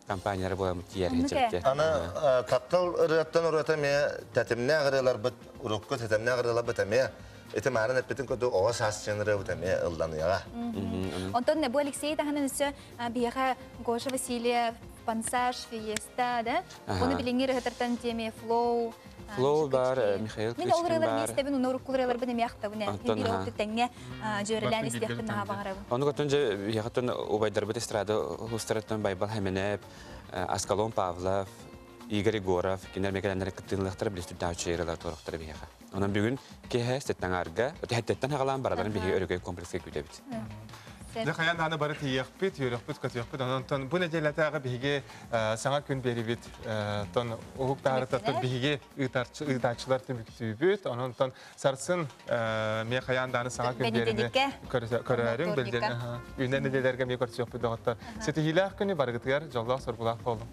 [SPEAKER 3] компаниялара буоламмыт тиийэр иһиччэбит.
[SPEAKER 4] Аны таптал ырыаттан ырыата эмиэ тэтимнээх ырыаларбыт, урукку тэтимнээх ырыаларбыт эмиэ ити маарын эппитин курдук оҕо саас диэн ырыабыт эмиэ ылланыаҕа.
[SPEAKER 2] Онтон бу Алексей таһынан өссө биһиэхэ Гоша Васильев, Пансаж, Фиеста, да? Оны билиҥҥи ырыһытартан тиэми Флоу,
[SPEAKER 3] Флоу бар, Михаил
[SPEAKER 2] Мин ол
[SPEAKER 3] Кычкин
[SPEAKER 2] ырыалар
[SPEAKER 3] бар.
[SPEAKER 2] миэстэбин, уну урукку ырыаларбын эмиэ ахтабын ээ.
[SPEAKER 3] Онтон
[SPEAKER 2] Биир ол тэҥҥэ дьүөрэлээн истиэхпин наһаа баҕарабын.
[SPEAKER 3] Ону көтөн дьэ биһиэхэ убайдарбыт эстрада улуустарыттан Байбал Хэмэнэп, Аскалон Павлов, Игорь Егоров кинилэр мекелэннэр кыттыылаахтара билистүр даачы ырыалар туорахтара биһиэхэ. Онон бүгүн киэһэ сэттэн аҥаарга, өтөһөттөттөн хагалаан бараларын биһиги өрөгөй комплекска күүтэбит.
[SPEAKER 1] Дьэ хайаан даҕаны бары тиийиэхпит, үөрөхпүт, көтүөхпүт. Онон бу нэдиэлэтээҕи биһиги саҥа күн биэрибит тон уһук таарытаттан биһиги ыытааччылар түмүктүүбүт. Онон сарсын миэ хайаан даҕаны саҥа күн биэрини көрөөрүҥ, билден үүнэр нэдиэлэргэ миэ көрсүөхпүт доҕоттор. Ситиһиилээх күнү барыгытыгар дьоллоох соргулаах буолуҥ.